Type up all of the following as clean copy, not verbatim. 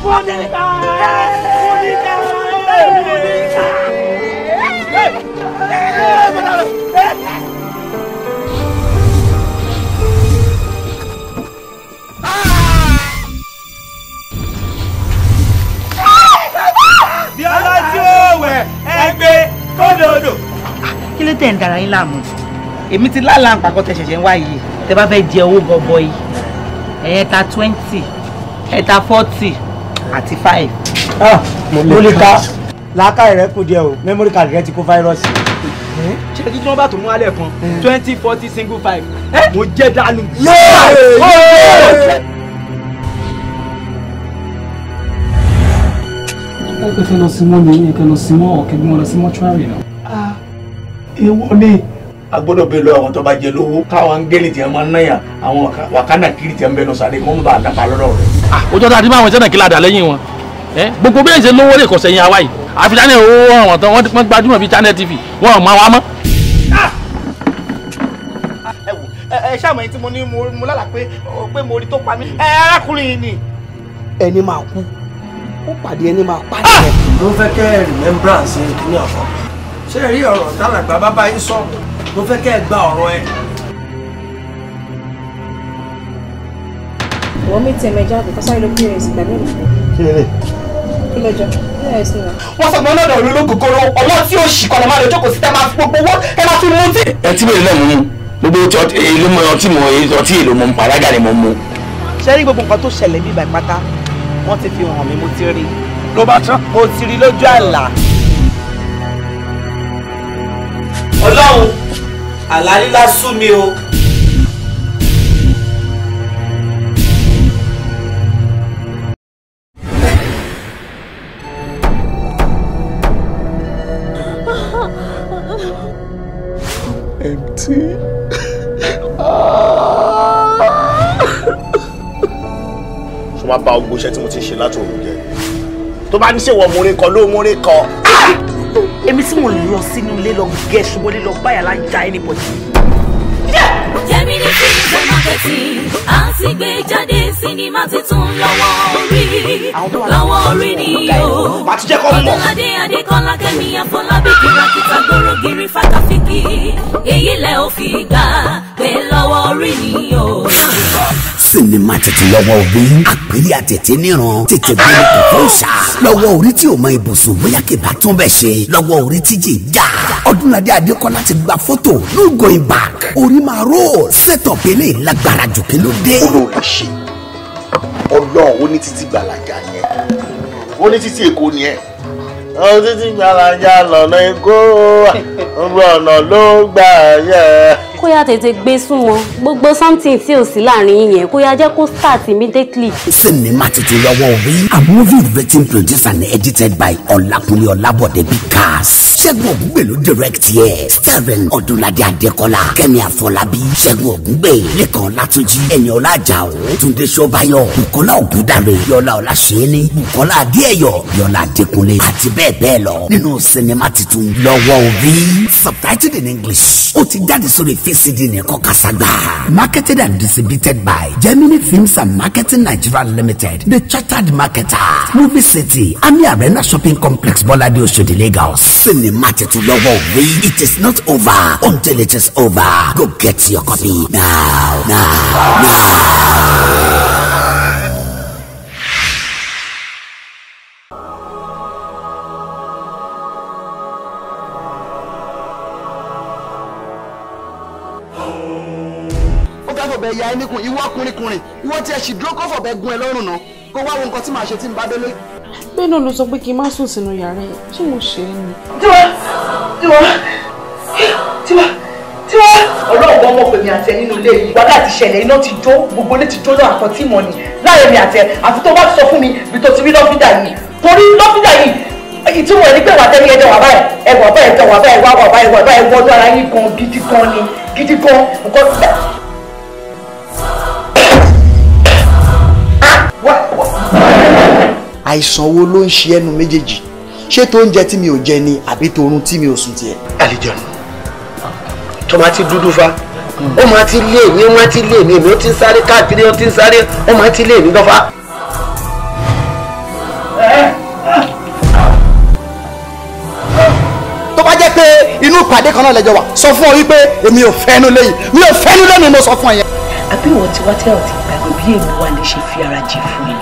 Monica Monica Monica. Bí ọlọ́tí òwẹ̀ ẹgbẹ́ kódòdó. Kí ló tẹ̀ ń dara yín láàmú? Èmi ti lálàá àpapọ̀ tẹ ṣẹ̀ṣẹ̀ ń wá yìí. Tẹ bá fẹ́ jẹ owó gọbọi, ẹ̀yẹ ta 20, ẹ̀ta 40 àti 5. Mo lè ka. Làákàyè rẹ kù díẹ̀ o, memory card rẹ ti kó fáírọ́ọ̀sì. Ṣé kí wọ́n bá tó mú alẹ́ kan 20 40 single 5 mo jẹ́ dànù. Wọ́n pẹ́ fẹ́ lọ sí wọ́n ní ẹ̀kẹ́ lọ sí wọ́n ọ̀kẹ́ bí wọ́n lọ sí mọ́ṣúárì náà. Èèwọ̀ ni a gbọ́dọ̀ bẹ lọ àwọn tó bá jẹ lówó káwọn áńgẹ́lì tí wọ́n máa ń náyà àwọn wàkánà kiri tí wọ́n bẹ lọ sáré kí wọ́n bá a dápa lọ́dọ̀ rẹ̀. Ojú ọ̀dà àti báwọn ìṣẹ̀nà kí ládàá lẹ́yìn wọn gbogbo bí èyí ṣe lówó lè kọ̀ṣẹ̀ yín àwa yìí àfi channel owó àwọn tán wọ́n gbajúmọ̀ bíi Channel TV wọn ò mọ wa mọ́. Ẹ wò ẹ ṣàmọ̀ yín tí mo ní mo lálàá pé mo rí tó pa mí ẹ arákùnrin yìí ni. Ẹni máa kú ó pàdé ẹni máa pa nìyẹn. Mo fẹ́ kẹ́ remembrance kìíní ọ̀fọ̀ ṣé rí ọ̀rọ̀ tálàgbà bàbá yín sọ mo fẹ́ kẹ́ ẹ gba ọ̀rọ̀ ẹ. Wọ́n mi tẹ̀ mẹ́jà àbíkọ́ sáré ló pos ìgbà mélòó. Kí lè lè. Kí ló jọ? Pos náà. Wọ́n sọ pé ọlọ́dọ̀ òru ló gògóró ọwọ́ tí ó ṣì kọ́ lọ máa lọ jókòó sí tẹ́ máa fi gbogbo owó tẹ́ máa fi mú tí. Ẹ tí bèrè náà mú gbogbo èlò mọ ọtí mọ ọtí èlò mọ pàrágà ni mo mú. Ṣé rí gbogbo nǹkan tó ṣẹlẹ̀ bíbá ìpátá wọ́n ti fi hàn mí mo ti rí. Ló bá tán. Mo ti rí lójú àlá. Ọlọ́run àlá lílá sú mi o. Empty. Ṣé wàá bá ogun iṣẹ́ tí mo ti ṣe láti òru jẹ? Tó bá ní ṣe wọ múre kan ló múre kan. Èmi tí mo lọ sínú ilé lọ gẹ ṣubú lé lọ báyà lájà anybody. Gemini Films and Marketing a ti gbé jáde sinimá titun lọ́wọ́ orí lọ́wọ́ orí ni o. Ọdúnládé Adékọ́lá Kẹ́mi Àfọlábí kìràkìtà gbòrògiri fàkàfìkì èyí lẹ ò fi gbà pé lọ́wọ́ orí ni o. Sinimá tètè lọ́wọ́ orí àpèlé àtètè níran tètè gbé kò fún ṣá lọ́wọ́ orí tí o mọ ibùsùn bóyá kì bá tún bẹ̀ ṣe lọ́wọ́ orí tí jì já Ọdúnládé Adékọ́lá ti gba fọ́tò no going back orí máa roll set up eléyìí lágbára jù kí ló dé. Ó ló lè ṣe Ọlọ́run ó ní títí gbàlàjà ni ẹ ó ní títí Èkó ni ẹ ó títí gbàlàjà lọ́nà Èkó ọ̀nà ló gbà yẹ. Kó yá tètè gbé súnmọ́ gbogbo something tí ò sí láàrin yín yẹn kó yá jẹ́ kó start immediately. Sinimá titun lọ́wọ́ orí a movie written produced and edited by Ọlákúnlé Ọlábọ̀dé Bigcas. Ṣẹ́gun Ògúngbè ló direct yẹ starring Ọdúnládé Adékọ́lá Kẹ́mi Àfọlábí Ṣẹ́gun Ògúngbè Lékan Ọlátúnjí Ẹniọlá Àjàó Túndé Ṣọ́báyọ̀ Bùkọ́lá Ògúndàrè Yọlá Ọláṣẹ́ni Bùkọ́lá Adéẹ̀yọ̀ Yọlá Adékúnlé àti bẹ́ẹ̀ bẹ́ẹ̀ lọ nínú sinimá titun lọ́wọ́ orí subtitled in English ó ti jáde sórí VCD ní kọ́kásàgbà. Marketed and distributed by Gemini Films and Marketing Nigeria Limited, the chartered marketer, Movie City, Ami Arena Shopping Complex, Bolade Oshodi, Lagos. Sinimá titun lọ́wọ́ orí. It is not over until it is over. Go get your copy now, now, now. Ya ẹnikùn ìwọ ọkùnrinkùnrin ìwọ tí ẹ sì dúró kó fọ̀bẹ gún ẹ lọ́rùn náà kó wá wo nǹkan tí màá ṣe tí n bá délé. Bẹ́ẹ̀ náà ló sọ pé kí n má sùn sínú yàrá ẹ̀ ṣé mo ṣe é ni. Tiwa Tiwa Tiwa Tiwa. Ọlọ́run bọ́ mọ̀ pé mi àti ẹ nínú ilé yìí wàhálà ti ṣẹlẹ̀ iná ti jó gbogbo ilé ti jó náà àkọ́tí mọ̀ ni láàrin mi àti ẹ àfi tó bá sọ fún mi bí tó ti rí lọ́fíńdà yìí torí lọ́fíńdà yìí ìtumọ̀ ẹ̀ ní pé wà tẹ́lẹ̀ ẹjọ́ wà báyìí ẹwà báyìí ẹjọ́ wà báyìí wà wà báyìí wà báyìí wọ́n ara yín gan gidi gan ni gidi gan nǹkan. Àìsàn wo ló ń ṣe ẹnu méjèèjì ṣé tó ń jẹ tí mi ò jẹ ni àbí torun tí mi ò sùn tiẹ̀. Àlejò tó máa ti dúdú fa ó máa ti lé mi ó máa ti lé mi èmi ó ti ń sáré káàkiri ó ti ń sáré ó máa ti lé mi gọ́fà. bá jẹ́ pé inú ìpàdé kan náà lẹ́jọ́ wà, sọ fún ọ wípé èmi ò fẹ́ inú lẹ́yìn, mi ò fẹ́ inú lẹ́yìn, mo sọ fún ọ yẹn. Àbí ìwọ tí wá tẹ́ ọ̀ ti gbàgbé bí èmi wà lè ṣe fi ara jì fún yín.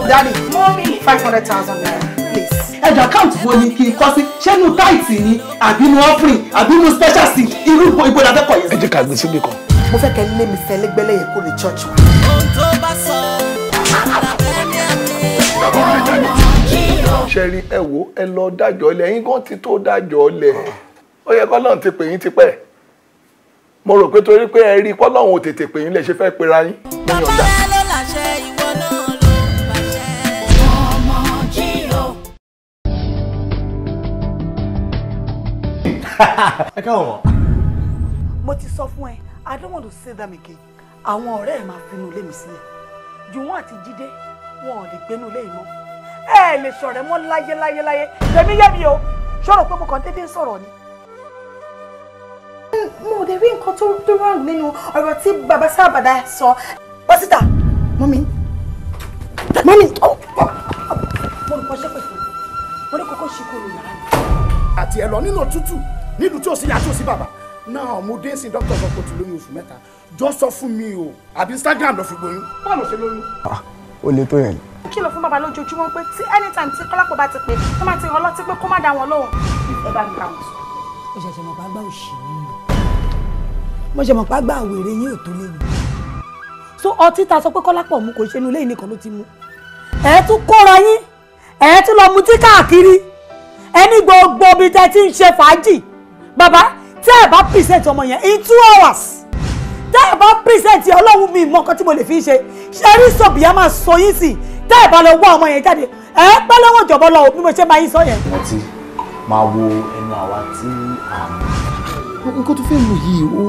Daddy, mommy, 500,000 naira, please. Ẹjọ́ account wo ni kí n kọ sí? Ṣé inú táìtì ni àbí inú offering àbí inú special seed irú ibo la fẹ́ kọ̀ yẹn? Ẹ jẹ́ ká gbé síbì kan. Mo fẹ́ kẹ́ lé mi sẹ́lẹ́gbẹ́lẹ́ yẹn kó lè church wa. Ohun tó bá sọ, àlàbẹ́ mi àti. Ṣé rí ẹ wo ẹ lọ dájọ́ lẹ̀ ẹ̀yin gan ti tó dájọ́ lẹ̀. Ó yẹ kọ́lọ́run ti pè yín tipẹ́. Mo rò pé torí pé ẹ rí kọ́lọ́run ò tètè pè yín lẹ̀ ṣe fẹ́ pera yín. Bàbá rẹ ló láṣẹ ìwọ náà ló pàṣẹ. Ọmọ jí o. Ẹ káwọ̀ mọ́. Mo ti sọ fún ẹ, I don't want to see them again. Àwọn ọ̀rẹ́ ẹ̀ máa finú ilé mi sílẹ̀. Jùwọ́n àti Jídé wọn ò lè gbénú ilé yìí mọ́. Ẹ lè ṣọ̀rẹ́ mọ́ láyé láyé láyé. Tèmi yé mi o, ṣọ́rọ̀ pé mo kàn déédéé sọ̀rọ̀ ni. Mo ò dé rí nǹkan tó wrong nínú ọ̀rọ̀ tí bàbá sábàdà sọ. Pásítà, mọ́mí, mọ́mí, mo rò pé ṣépè fún mi, mo ní kókó ṣì kúrò yàrá mi. Àti ẹ lọ nínú òtútù nílùú tí ò sí ìyá tí ò sí bàbá náà mo dé sí dókítà sọ pé ó ti lóyún oṣù 3 jọ sọ fún mi o àbí Instagram lọ fi gbóyún báwo ló ṣe lóyún. Ó le tó yẹn. Kìlọ̀ fún bàbá lójoojúmọ́ pé tí anytime tí Kọ́lápọ̀ bá ti pè tó máa ti rán lọ́tí pé kó má dá wọn lóhùn. Ẹ bá mi bá wọn sọ. Ó ṣẹ̀ṣẹ̀ mọ̀ pàgbà òṣì ni mo ṣe mọ̀ pàgbà wèrè yín ò tó léwu. So ọtí ta sọ pé Kọ́lápọ̀ mu kò ṣe inú ilé yìí nìkan ló ti mu. Ẹ tún kóra yín, ẹ tún lọ mutí káàkiri, ẹ ní gbogbo ibi tẹ́ ti ń ṣe fàájì. Bàbá tí ẹ bá present ọmọ yẹn in 2 hours, tẹ́ ẹ bá present Ọlọ́run mi mọ nǹkan tí mo lè fi ṣe, ṣe rí sọ̀bìyà máa sọ yín sí, tẹ́ ẹ bá lọ wá ọmọ yẹn jáde, ẹ pẹ́ lọ́wọ́ ìjọba lọ bí mo ṣe máa yín sọ yẹn. Wọ́n ti máa wo ẹnu àwa tí a mú. Nǹkan tó fẹ́ mú yìí ó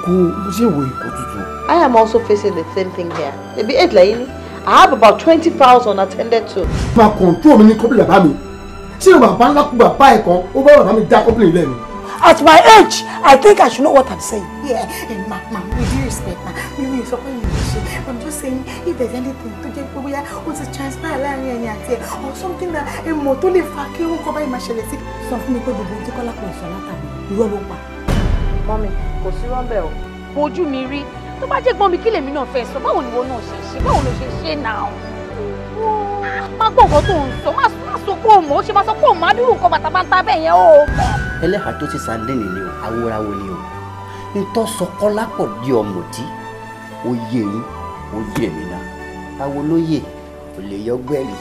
kò ṣe wo ìkó tutù. I am also facing the same thing here. Ebi eight lẹ́yìn ni, I have about 20 files unattended to. Máa kọ̀ǹtó mi ní kọ́pìlì bàbá mi. Ṣé bàbá ńlá kú bàbá ẹ̀ kan ó bá bàbá mi dá kọ́pìlì lẹ́nu? At my age, I think I should know what I'm saying. Yeah, ma, with due respect, ma, mi sọ pé mi ò ṣe. I'm just saying if there's anything tó jẹ́ pé bóyá ó ti transpire láàrin ẹ̀yin àti ẹ̀ or something that ẹ mọ̀ tó lè fa kí orúkọ báyìí máa ṣẹlẹ̀ sí. Sọ fún mi pé gbogbo ohun tí Kọ́lápọ̀ sọ látàbí irọ́ ló pa. Mọ́mí, kò sí rọ́ńbẹ́ o. Ojú mi rí, tó bá jẹ́ gbọ́n mi kí lèmi náà fẹ́ sọ, báwo ni ìwọ náà ṣe ṣe, báwo ló ṣe ṣe náà? Má gbọ́ nǹkan tó ń sọ, má sọ pé òun mọ̀, ó ṣe máa sọ pé òun máa dúró nǹkan bàtàbàtà bẹ́ẹ̀ yẹn o. Ẹlẹ́hàá tó ti sàndínì ni o, awórawó ni o, ntọ́ sọ Kọ́lápọ̀ di ọ̀mùtí, ó yé yín, ó yé mi náà, awo ló yè, kò lè yọ gbẹ́rì.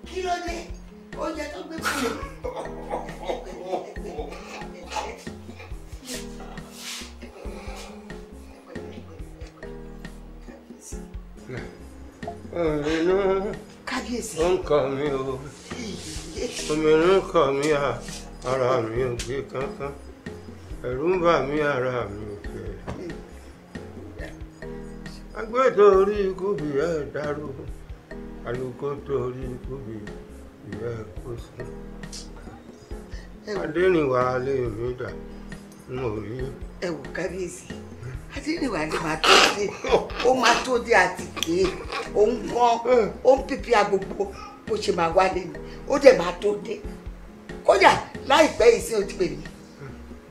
Kí ló dé? Oúnjẹ tó gbé fún mi. Kábíyèsí. Ó ń kọ mi o. Òmìnira ń kọ mi ara mi ò gbé kankan. Ẹ̀rù ń bà mí ara mi ò fẹ́. Agbẹ́tọ̀ orí ikú bí ẹ dárò. Àlùkò torí ikú bí ẹ kó sí. Adéníwá lè mí dà n ò rí. Ẹ wò kábíyèsí. Adéníwá lè máa tó dé. Ó máa tó dé àti ké. Òun gan ó ń pípí agbogbo bó ṣe máa wálé ni. Ó dẹ̀ máa tó dé. Kódà láìpẹ́ yìí sí ojú pèmí.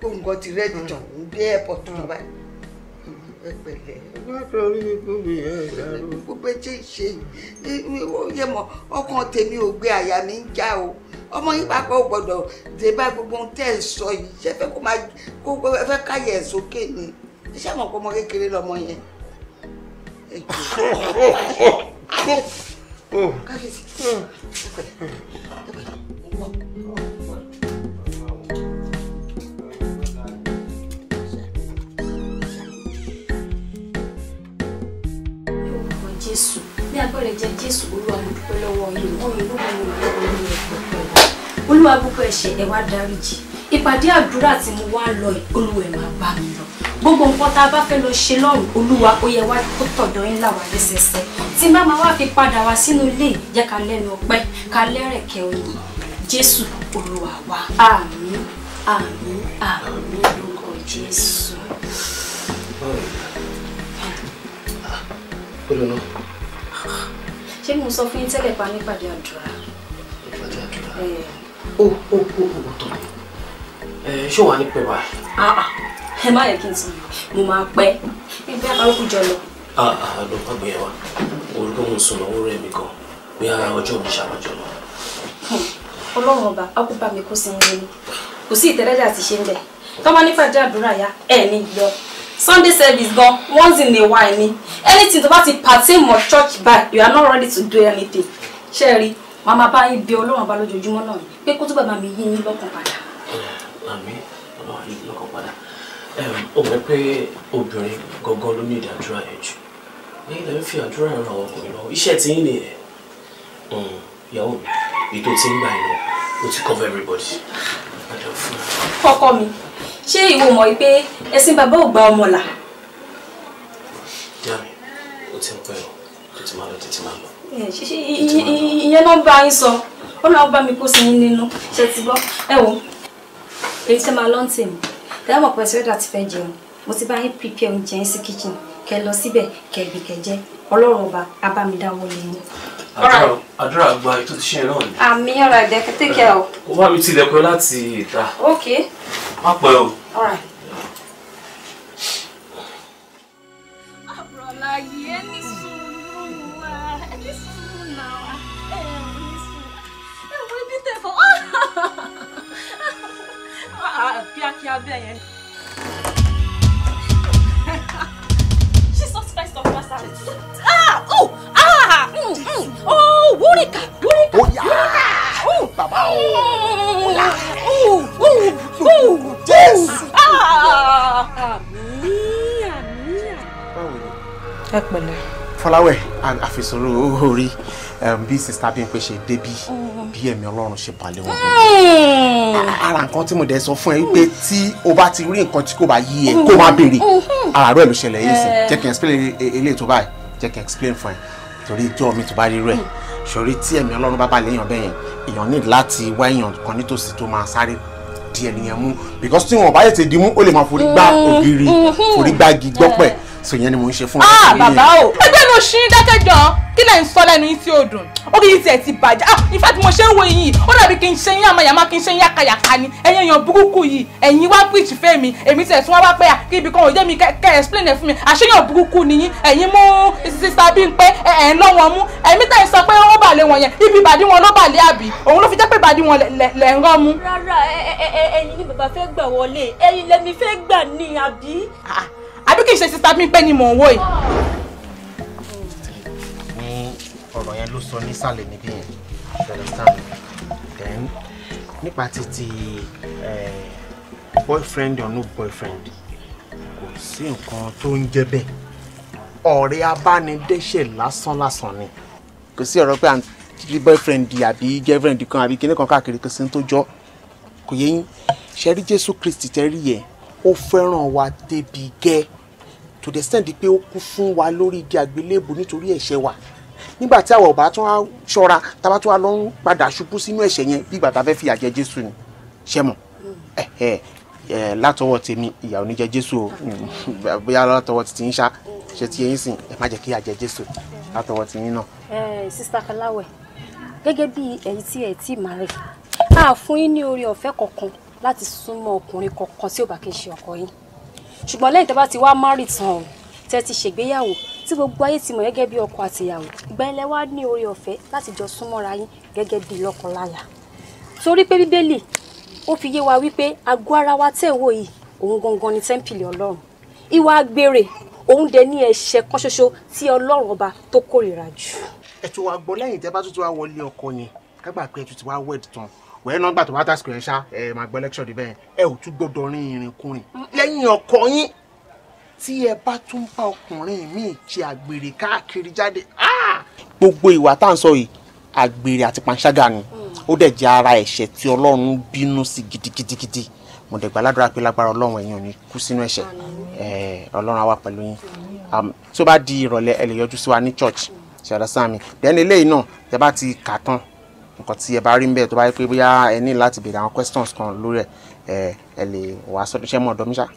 Òun gan ti rẹ́ẹ̀dì tán, òun dé airport tó báyìí. Ẹ pẹ̀lẹ́. Agbẹ́tọ̀ orí ikú bí ẹ dárò. Gbogbo ẹ ṣe ń ṣe ó yẹ mọ ọkàn tèmi ò gbé àyà mi ń já o. Ọmọ yín pàápàá ò gbọ́dọ̀ dé bá gbogbo ohun tẹ́ ẹ̀ sọ yìí. Ṣé fẹ́ kó máa kó ẹ fẹ́ káyẹ̀ ẹ̀ sókè ni? Ẹ ṣáà mọ̀ pé ọmọ kékeré lọmọ yẹn. Ẹ jọ̀ọ́. Kábíyèsí. Ẹ pẹ̀lẹ́. Ẹ pẹ̀lẹ́. Mo ń bọ̀. Jésù ní agbára ẹ̀jẹ̀ Jésù Olúwa mo dúpẹ́ lọ́wọ́ yín ọ̀run ló mú mi lọ́wọ́ ní ẹ̀pẹ̀pẹ̀ Olúwa gbogbo ẹ̀ṣẹ̀ ẹ wá dáríjì ìpàdé àdúrà tí mo wá lọ yìí Olúwa ẹ máa bá mi lọ gbogbo nǹkan tá a bá fẹ́ lọ ṣe lọ́run Olúwa ó yẹ wá kó tọ̀dọ̀ yín làwà lẹ́sẹsẹ tí n bá máa wá fi padà wá sínú ilé jẹ́ ká lẹ́nu ọpẹ́ ká lẹ́rẹ̀kẹ́ oyin Jésù Olúwa wa àmín àmín àmín lórúkọ Jésù. Ṣé mo sọ fún yín tẹ́lẹ̀ pa nípàdé àdúrà? Ìpàdé àdúrà. Ó tọ̀ mí. Ṣé wàá ní pẹ́ báyìí? Ẹ má yẹ kí n sọ mo máa pẹ́. Ẹgbẹ́ àkàlùkù jọ lọ. Lọ pàgbé yẹn wá. Orúkọ mo ń sùn lọ́wọ́ rẹ̀ mi gan. Bóyá ọjọ́ mi ṣàbàjọ́ lọ. Ọlọ́run ọba, á kó bá mi kó sí yín nínú. Kò sí ìtẹ́lẹ́dà àti ṣe ń bẹ̀. Tọ́mọ nípàdé àdúrà ya, ẹ̀ ní lọ. Sunday service gan once in a while ni anything tó bá ti pertain mọ́ church by you are not ready to do anything. Ṣé rí màmá bá yín bí Ọlọ́run bá lójoojúmọ́ náà ni pé kó tó bàbá mi yí yín lọ́kàn padà. Àmín Ọlọ́run yí lọ́kàn padà. Ó mọ̀ pé obìnrin gangan ló ní ìdí àdúrà yẹn jù. Ẹ̀yin lè ń fi àdúrà ran àwọn ọkùnrin lọ́wọ́. Iṣẹ́ tí yín nìyẹn. Ìyàwó mi, èyí tó ti ń gbà yín lọ, ó ti cover everybody. Kọ́kọ́ mi. Ṣé ìwọ mọ̀ pé ẹ̀sìn bàbá ò gba ọmọ là? Jami, ó ti ń pẹ́ o, tètè máa lọ, tètè máa lọ. Ìyẹn náà bá yín sọ, ó náà bá mi kó sí yín nínú, ṣe ti gbọ́. Ẹ wo, èyí tẹ́ máa lọ ń tèmi, tẹ́lẹ̀ mọ̀ pé ṣẹ́dá ti fẹ́ jẹun, mo ti bá yín prepare oúnjẹ yín sí kitchen, kẹ́ lọ síbẹ̀, kẹ́ gbé kẹ́ jẹ, Ọlọ́run ọba á bá mi dáwọ́ lé yín. Àdúrà gba ètò ti ṣe náà ni. Àmín ọ̀rọ̀ ẹ̀dẹ̀ take care o. Ó wá mi tilẹ̀kùn láti ìta. Okay. Má pẹ́ o. All right. Àbúrọ̀láyé ẹ ní sùúrù wá ẹ ní sùúrù náà ẹ ní sùúrù ẹ wọ ibi tẹ̀ fọ́. Kíákíá bẹ́ẹ̀ yẹn. Jesus Christ of Nazareth. Ah! Oh! Ah! Oh! Wúríkà! Wúríkà! Wúríkà! Oh! Bàbá o! Oh! Oh! Oh! Jésù! Ah! Àmín! Àmín! Báwo ni? Ẹ pẹ̀lẹ́. Fọláwẹ̀ àfìsòrò orí bí sista Bímpé ṣe débí bí ẹ̀mí Ọlọ́run ṣe balẹ̀ wọn. Ara nǹkan tí mo dẹ̀ sọ fún ẹ wípé tí o bá ti rí nǹkan tí kò bá yí ẹ kó má béèrè ara rẹ̀ ló ṣẹlẹ̀ yìí sí. Jẹ́ kí n explain eléyìí tó báyìí, jẹ́ kí n explain fún ẹ torí ìjọ mi tó bá rí rẹ̀ ṣòrí tí ẹ̀mí Ọlọ́run bá balẹ̀ èèyàn bẹ́yẹn èèyàn ní láti wá èèyàn kan nítòsí tó máa sáré di ẹnìyẹn mú because tí wọn bá yẹ ti di mú ó lè máa forí gbá ògiri forí gbá igi gbọ́pẹ̀ so ìyẹn ni mò ń ṣe fún ọ. Bàbá o ẹgbẹ́ mi ò ṣí dákẹ́jọ́ kí lẹ̀ ń sọ lẹ́nu yín tí ó dùn ó kì í tiẹ̀ ti bàjẹ́. Ah, in fact mo ṣe ń wo yìí ó dàbí kí n ṣe yín àmàyàmá kí n ṣe yín yàkàyàkà ni. Ẹ̀yin èèyàn burúkú yìí ẹ̀yin wá preach fẹ́ mi èmi tiẹ̀ tún wá wá pé à kí ibi kan ò yé mi kẹ́ explain ẹ̀ fún mi. Àṣeyàn burúkú ni yín ẹ̀yin mú sister Bímpé ẹ̀ ń lọ́ wọn mú ẹ̀mí tẹ̀ ń sọ pé ó bà lé wọn yẹn ibi ìbàdí wọn ló bà lé àbí òun ló fi jẹ́ pé ìbàdí wọn lẹ̀ ń rọ́ mú. Rárá ẹ̀yin ni bàbá fẹ́ gbà wọlé ẹ̀yin lẹ́mi fẹ́ gbà ní àbí. Àbí kì í ṣe sister Bímpé ni mò ń wò yìí. Ní Ọ̀rọ̀ yẹn ló sọ nísàlẹ̀ níbí yẹn. You understand? Then nípa títí boyfriend or no boyfriend, kò sí nǹkan tó ń jẹ́ bẹ́ẹ̀. Ọ̀rẹ́ abánidẹ́ṣẹ̀ lásán lásán ni. Kò sí ọ̀rọ̀ pé à ń boyfriend àbí girlfriend kan àbí kíní kan káàkiri, kò sí ní tó jọ. Kò yé yín. Ṣe rí Jésù Kristi tẹ́rí yẹn, ó fẹ́ràn wa débi gẹ́, to the extent pé ó kú fún wa lórí igi àgbélébùú nítorí ẹ̀ṣẹ̀ wa. Nígbà tí àwa ò bá tún wá ṣọ́ra, tá bá tún wá lọ ń padà ṣubú sínú ẹ̀ṣẹ̀ yẹn, bí ìgbà tá a fẹ́ fìyà jẹ Jésù ni. Ṣé mọ̀? Látọwọ́ tèmi, ìyà ò ní jẹ Jésù o. Bóyá látọwọ́ títí ń ṣá, ṣe ti yẹn sìn, ẹ má jẹ́ kí ìyà jẹ Jésù látọwọ́ tiyín náà. Sister Fọláwẹ̀, gẹ́gẹ́ bí ẹ̀yin tí ẹ̀ tí màá rẹ̀, a fún yín ní oore ọ̀fẹ́ kankan láti súnmọ́ ọkùnrin kankan tí ò bá kí ń ṣe ọkọ yín. Ṣùgbọ́n lẹ́yìn tó bá ti wá márì tán o, tẹ́ ti ṣègbéyàwó tí gbogbo ayé ti mọ̀ gẹ́gẹ́ bí ọkọ àtìyàwó, ìgbà ilẹ̀ wá ní oore ọ̀fẹ́ láti jọ súnmọ́ra yín gẹ́gẹ́ bí lọ́kọláya. Torí pé Bíbélì ó fi yé wa wípé àgọ́ ara wa tẹ̀ wò yìí, òun gangan ni tẹ́ḿpìlì Ọlọ́run. Ìwà àgbèrè òun dẹ̀ ní ẹ̀ṣẹ̀ kan ṣoṣo tí Ọlọ́run ọba tó kórìíra jù. Ẹ tún wá gbọ́, lẹ́yìn tẹ́ bá tún ti wá wọlé ọkọ yẹn, kágbà pé ẹ tún ti wá wed tán, wẹ́ẹ́ náà gbà tó bá tásìkò yẹn ṣá, ẹ máa gbọ́ lecture dé bẹ́ẹ̀, ẹ ò tún gbọ́dọ̀ rin ìrìnkúrìn lẹ́yìn ọkọ yín. Tí ẹ bá tún bá ọkùnrin míì ṣe àgbèrè káàkiri jáde, gbogbo ìwà tá à ń sọ yìí, àgbèrè àti panṣágà ni. Ó dẹ̀ jẹ́ ara ẹ̀ṣẹ̀ tí Ọlọ́run bínú sí gidigidigidi. Mo dẹ̀ gbàládùra pé lágbára Ọlọ́run ẹ̀yin ò ní kú sínú ẹ̀ṣẹ̀. Ọlọ́run á wà pẹ̀lú yín. Tó bá di ìrọ̀lẹ́, ẹ lè yọjú sí wa ní church, ṣe ọ̀dà sáà mi. Then eléyìí náà, tẹ bá ti kà tán, nǹkan tí ẹ bá rí ń bẹ̀, tó bá yẹ pé bóyá ẹ ní láti béèrè àwọn questions kan lórí ẹ̀, ẹ lè wá sọ́dọ̀. Ṣé mọ̀ ọ̀dọ̀ mi ṣá?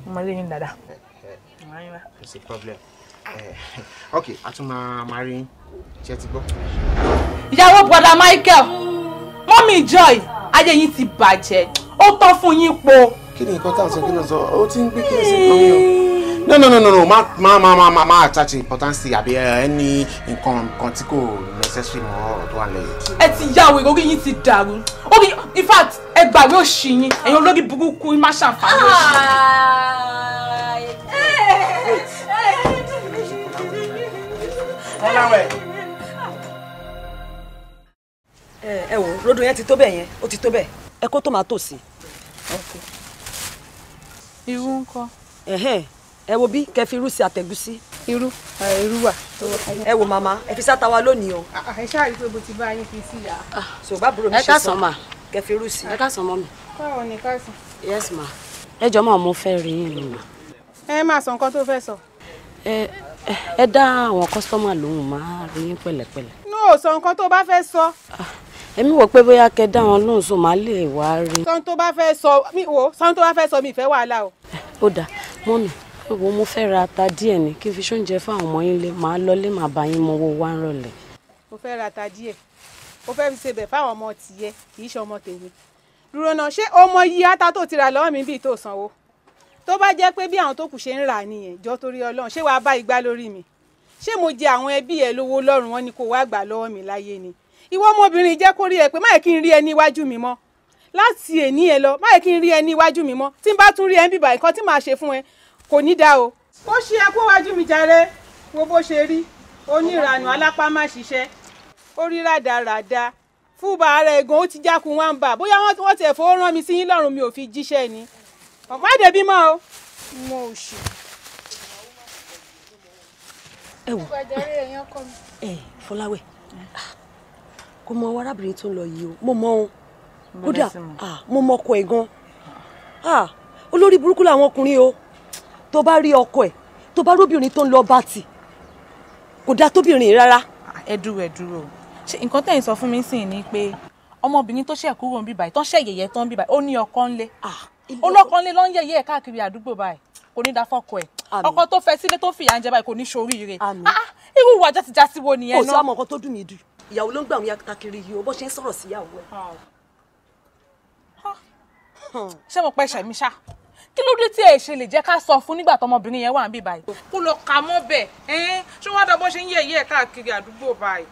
Mo lè yín dáadáa. Kò sí problem. Ok, a tún máa rí yín. Ṣé ti gbọ́? Ìyàwó brother Michael, mọ́mí Joy, ayé yín ti bàjẹ́, ó tán fún yín po. Kí ni nǹkan tá à ń sọ? Kí ló ń sọ? Ó ti ń gbé kí ni sí nǹkan mi o. No, no, no, no, no, má attach importance àbí ẹni nǹkan tí kò necessary mọ́ ọ̀rọ̀ tó wà lẹ́yìn. Ẹ ti ya wèrè, orí yín ti dàrú. Orí, in fact, ẹ gbàgbé òṣì yín, ẹ̀yin olórí burúkú má ṣàǹfààní òṣì. Ẹ wò, rodo yẹn ti tó bẹ́ẹ̀ yẹn, ó ti tó bẹ́ẹ̀. Ẹ kó tòmátò sí. Irú ńkọ́? Ẹ wo bí kẹ́ fi irú sí àtẹ̀gúsí. Irú irú wà. Ẹ wo màmá, ẹ fi sáta wa lónìí o. Ẹ ṣáà rí pé mo ti bá yín fi sí ya. So bábúrò mi ṣe sọ mà. Kẹ́ fi irú sí. Ẹ káàsán mọ́ mi. Báwo ni káàsán? Yes ma. Ẹ jọ̀ọ́ mà, mo fẹ́ rí yín ni mà. Ẹ máa sọ nǹkan tó fẹ́ sọ. Ẹ dá àwọn kọ́sítọ́mà lóhùn, máa rí yín pẹ̀lẹ́pẹ̀lẹ́. No, sọ nǹkan tó bá fẹ́ sọ. Èmi wò pé bóyá kẹ́ dá wọn lóhùn, so màá lè wá rí. Sọ tó bá fẹ́ sọ, mi wò, sọ tó bá fẹ́ sọ, mi ìfẹ́ wàhálà o. Ó dáa, mọ́mì, wo mo fẹ́ ra ata díẹ̀ ni kí n fi ṣóúnjẹ fún àwọn ọmọ yín lé, màá lọlé, màá bá yín mọ́wọ́ wá ń rọ̀lẹ́. Mo fẹ́ ra ata díẹ̀, mo fẹ́ fi ṣebẹ̀ fáwọn ọmọ tìyẹ, kì í ṣe ọmọ tèmi. Dúró náà, ṣé o mọ iye ata tó ti rà lọ́wọ́ mi bíi tó sanwó? Tó bá jẹ́ pé bí àwọn tó kù ṣe ń rà nìyẹn, jọ torí Ọlọ́run, ṣé wàá bá igbá lórí mi? Ṣé mo jẹ àwọn ẹbí ẹ lówó lọ́rùn wọn ni kò wá gbà lọ́wọ́ mi láyé ni? Ìwọ ọmọbìnrin, jẹ́ kó rí ẹ pé má yẹ kí n rí ẹ níwájú mi mọ́. Láti èní ẹ lọ, má yẹ kí n rí ẹ níwájú mi mọ́. Tí n bá tún rí ẹ ń bíbà, nǹkan tí màá ṣe fún ẹ kò ní dáa o. Ó ṣe ẹ kó wájú mi jàre, wo bó ṣe rí, oníranù alápá má ṣiṣẹ́, ó rí rádaràda, fúba ara ẹ̀gàn ó ti jákun wá ń bà, bóyá wọ́n tiẹ̀ fowó rán mi sí yín lọ́rùn mi ò fi jíṣẹ́ ni. Má débí mọ́ o. Mo ò ṣe. Ẹ wò, ẹ Fọláwẹ̀, kò mọ arábìnrin tó ń lọ yìí o, mo mọ o, kódà mo mọ ọkọ ẹ̀ gan. Olórí burúkú làwọn ọkùnrin o. Tó bá rí ọkọ ẹ̀, tó bá róbìnrin tó ń lọ bá tì, kò dáa tóbìnrin rárá. Ẹ dúró, ẹ dúró, ṣé nǹkan tẹ̀yin sọ fún mi sìn ni pé ọmọbìnrin tó ṣẹ̀ kúrò ń bí báyìí, tó ń ṣẹ̀ yẹ̀yẹ́ tó ń bí báyìí, ó ní ọkọ ńlé, olókọ ńlé ló ń yẹ̀yẹ́ ẹ̀ káàkiri àdúgbò báyìí, kò ní dá fọ́kọ ẹ̀, ọkọ tó fẹ́ sílé tó fìyà ń jẹ báyìí kò ní ṣoríire. Irú ìwà jásijásí wo nìyẹn náà? Kò sí àmọ́ nǹkan tó dùn mí dù, ìyàwó ló ń gbà wọn yàtọ̀ kiri yìí o, bó ṣe ń sọ̀rọ̀ sí ìyàwó ẹ̀. Ṣé mo pẹ́ ṣẹ̀mí ṣá? Kí ló dé tí ẹ ṣe lè jẹ́ ká sọ fún nígbà tọmọbìnrin yẹn wà ń bí báyìí? Kó lọ kà mọ́ bẹ̀, ṣé wọ́n á dọ̀ bó ṣe ń yẹ̀yẹ́ ẹ̀ káàkiri àdúgbò báyìí?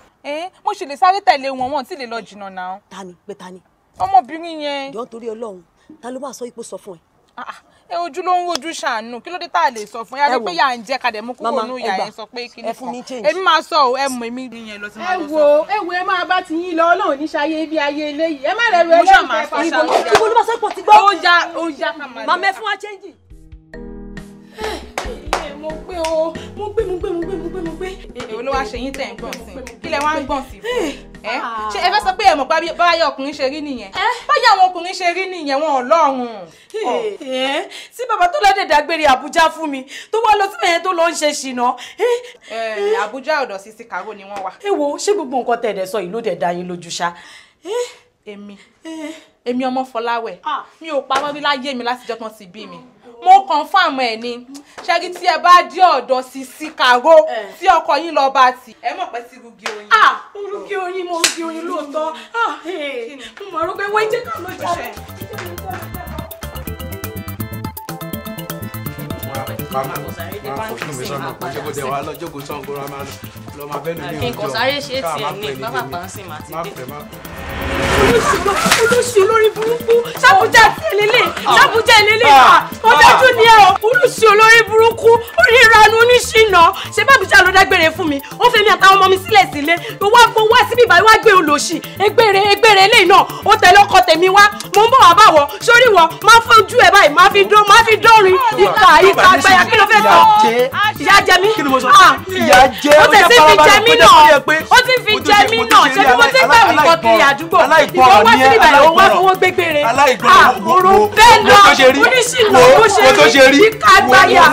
Mo ṣì lè sáré tẹ̀lé wọn, wọn tí lè lọ jìnnà náà. Ta ni pé ta ni? Ọmọbìnrin yẹn. Jọ̀ọ́ nítorí Ọlọ́run, ta ló máa sọ ipò sọ fún ẹ? Ẹ ojú ló ń wojú ṣàánú, kí ló dé tá a lè sọ fún yá pé yà ń jẹ kadẹ mú kúrò nù yà yẹn sọ pé kí ni kan èmi máa sọ ọ ẹ mọ èmi yẹn lọ sí máa lọ sọ. Ẹ wo ẹ máa bá ti yín lọ, Ọlọ́run ní ṣayé bí ayé eléyìí, ẹ má rẹ ru ẹlẹ́rìí fẹ́ fà ṣá. Ibo ló bá sọ pọ̀ ti gbọ́. Ó yá ká máa lọ. Màmá ẹ fún wa chẹ́ǹjì. Mo gbé o, mo gbé mo gbé mo gbé mo gbé mo gbé. Èwo ló wá ṣe yín tẹ̀ ń gbọ̀n sí? Kí lẹ wá ń gbọ̀n sí fún? Ṣé ẹ fẹ́ sọ pé ẹ mọ̀ pé báyà ọkùnrin ṣe rí nìyẹn? Báyà àwọn ọkùnrin ṣe rí nìyẹn, wọn ò lọ́rùn. Tí bàbá tó lọ́dẹ̀ dágbére Àbújá fún mi, tó wá lọ síbẹ̀ yẹn tó lọ ń ṣe ṣìnà. Àbújá ọ̀dọ̀ Sisi Karo ni wọ́n wà. Ẹ wo, ṣé gbogbo nǹkan tẹ̀lé sọ yìí ló dẹ̀ dá yín lójú ṣá? Èmi ọmọ Fọláwẹ̀, mi ò parọ́ rí láyé mi látijọ́ tán ti bí mi. Mo confirm ẹ ni, ṣẹ́gi tí ẹ bá dé ọ̀dọ̀ Sisi Karo tí ọkọ yín lọ bá tì. Ẹ mọ̀ pé ti rugi oyin. Mo rugi oyin, mo rugi oyin lóòótọ́. Mo mọ̀ ọ́ pé wọ́n jẹ́ ká lọ jáde. Kí n kàn sáré ṣe tiẹ̀ ní pápá ń sìn máa ti dé. Olùsí olórí burúkú, ṣàbújá ti elélè, ṣàbújá elélè wà, ó dájú ni ẹ o. Olùsí olórí burúkú, oríranú oníṣìnà, ṣé bàbújá ló dágbére fún mi, ó fẹ́ mi àtàwọn ọmọ mi sílẹ̀ sílé, ló wá gbó wá síbí ìbáyìí wá gbé olòṣì, egbére egbére eléyìí náà, ó tẹ̀lé ọkọ tèmi wá, mò ń bọ̀ wá báwọ̀, sórí wọ, máa fojú ẹ báyìí, máa fi dán, máa fi dánrin, ìkà ìkà àgbàyà kí ló fẹ́ sọ? Ìyá jẹ mí, ó tẹ̀ sí fi jẹ mí náà, ó ti fi jẹ mí náà, ṣé bí mo ti ń gbàwé kọ kiri àdúgbò? Ìwọ wá sí ìbàdàn, wá fowó gbégbére. Àkòrò bẹ́ẹ̀ náà, oníṣìnà bó ṣe rí, ìka àgbáyà.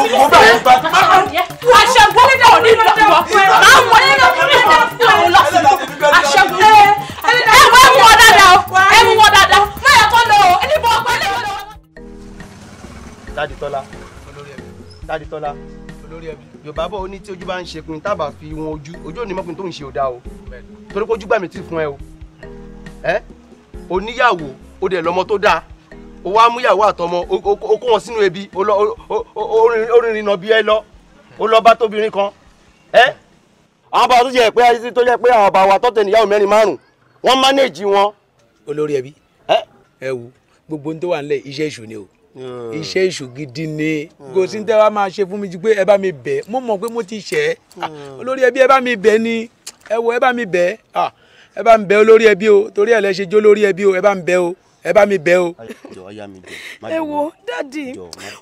Aṣẹ́gun ní òní lọ́wọ́ fún ẹ. Máa wọlé lọ́wọ́ fún ẹ lọ́sibítù. Aṣẹ́gun ẹ wọ ẹ mú wọn dáadáa o, ẹ mú wọn dáadáa. Má yẹ kó lọ o, ẹni bọ̀ ọgbà lè wọ́n lọ. Dádì Tọ́lá, Dádì Tọ́lá, Yorùbá bọ̀ ó ní tí ojú bá ń ṣe pin tábà fi wọn ojú, ojú ò ní mọ́pin tó ń ṣe ò dáa o. Torí pé ojú gbà mí tì fún ẹ o. Oníyàwó ó dẹ̀ lọ́mọ tó dáa, ó wá múyàwó àtọmọ ó kó wọn sínú ebi, ó rìnrìn nà bí ẹ lọ, ó lọ bá tóbìnrin kan. Àwọn bàbá tó jẹ́ pé tó jẹ́ pé àwọn bàbá wa tọ́tẹ̀ níyàwó mẹ́rin márùn-ún wọ́n mánéèjì wọn. Olórí ẹbí, ẹ wo gbogbo ohun tó wà nílẹ̀ iṣẹ́ èṣù ni o, iṣẹ́ èṣù gidi ni. Kò sí ní tẹ́ wá máa ṣe fún mi ju pé ẹ bá mi bẹ̀, mo mọ̀ pé mo ti ṣẹ̀ ẹ́. Olórí ẹbí, ẹ bá mi bẹ̀ ni, ẹ wo ẹ bá mi bẹ̀, ẹ bá ń bẹ̀ olórí ẹbí o, torí ẹ lẹ ṣe jó lórí ẹbí o, ẹ bá ń bẹ̀ o, ẹ bá mi bẹ̀ o. Ẹ wo dádì,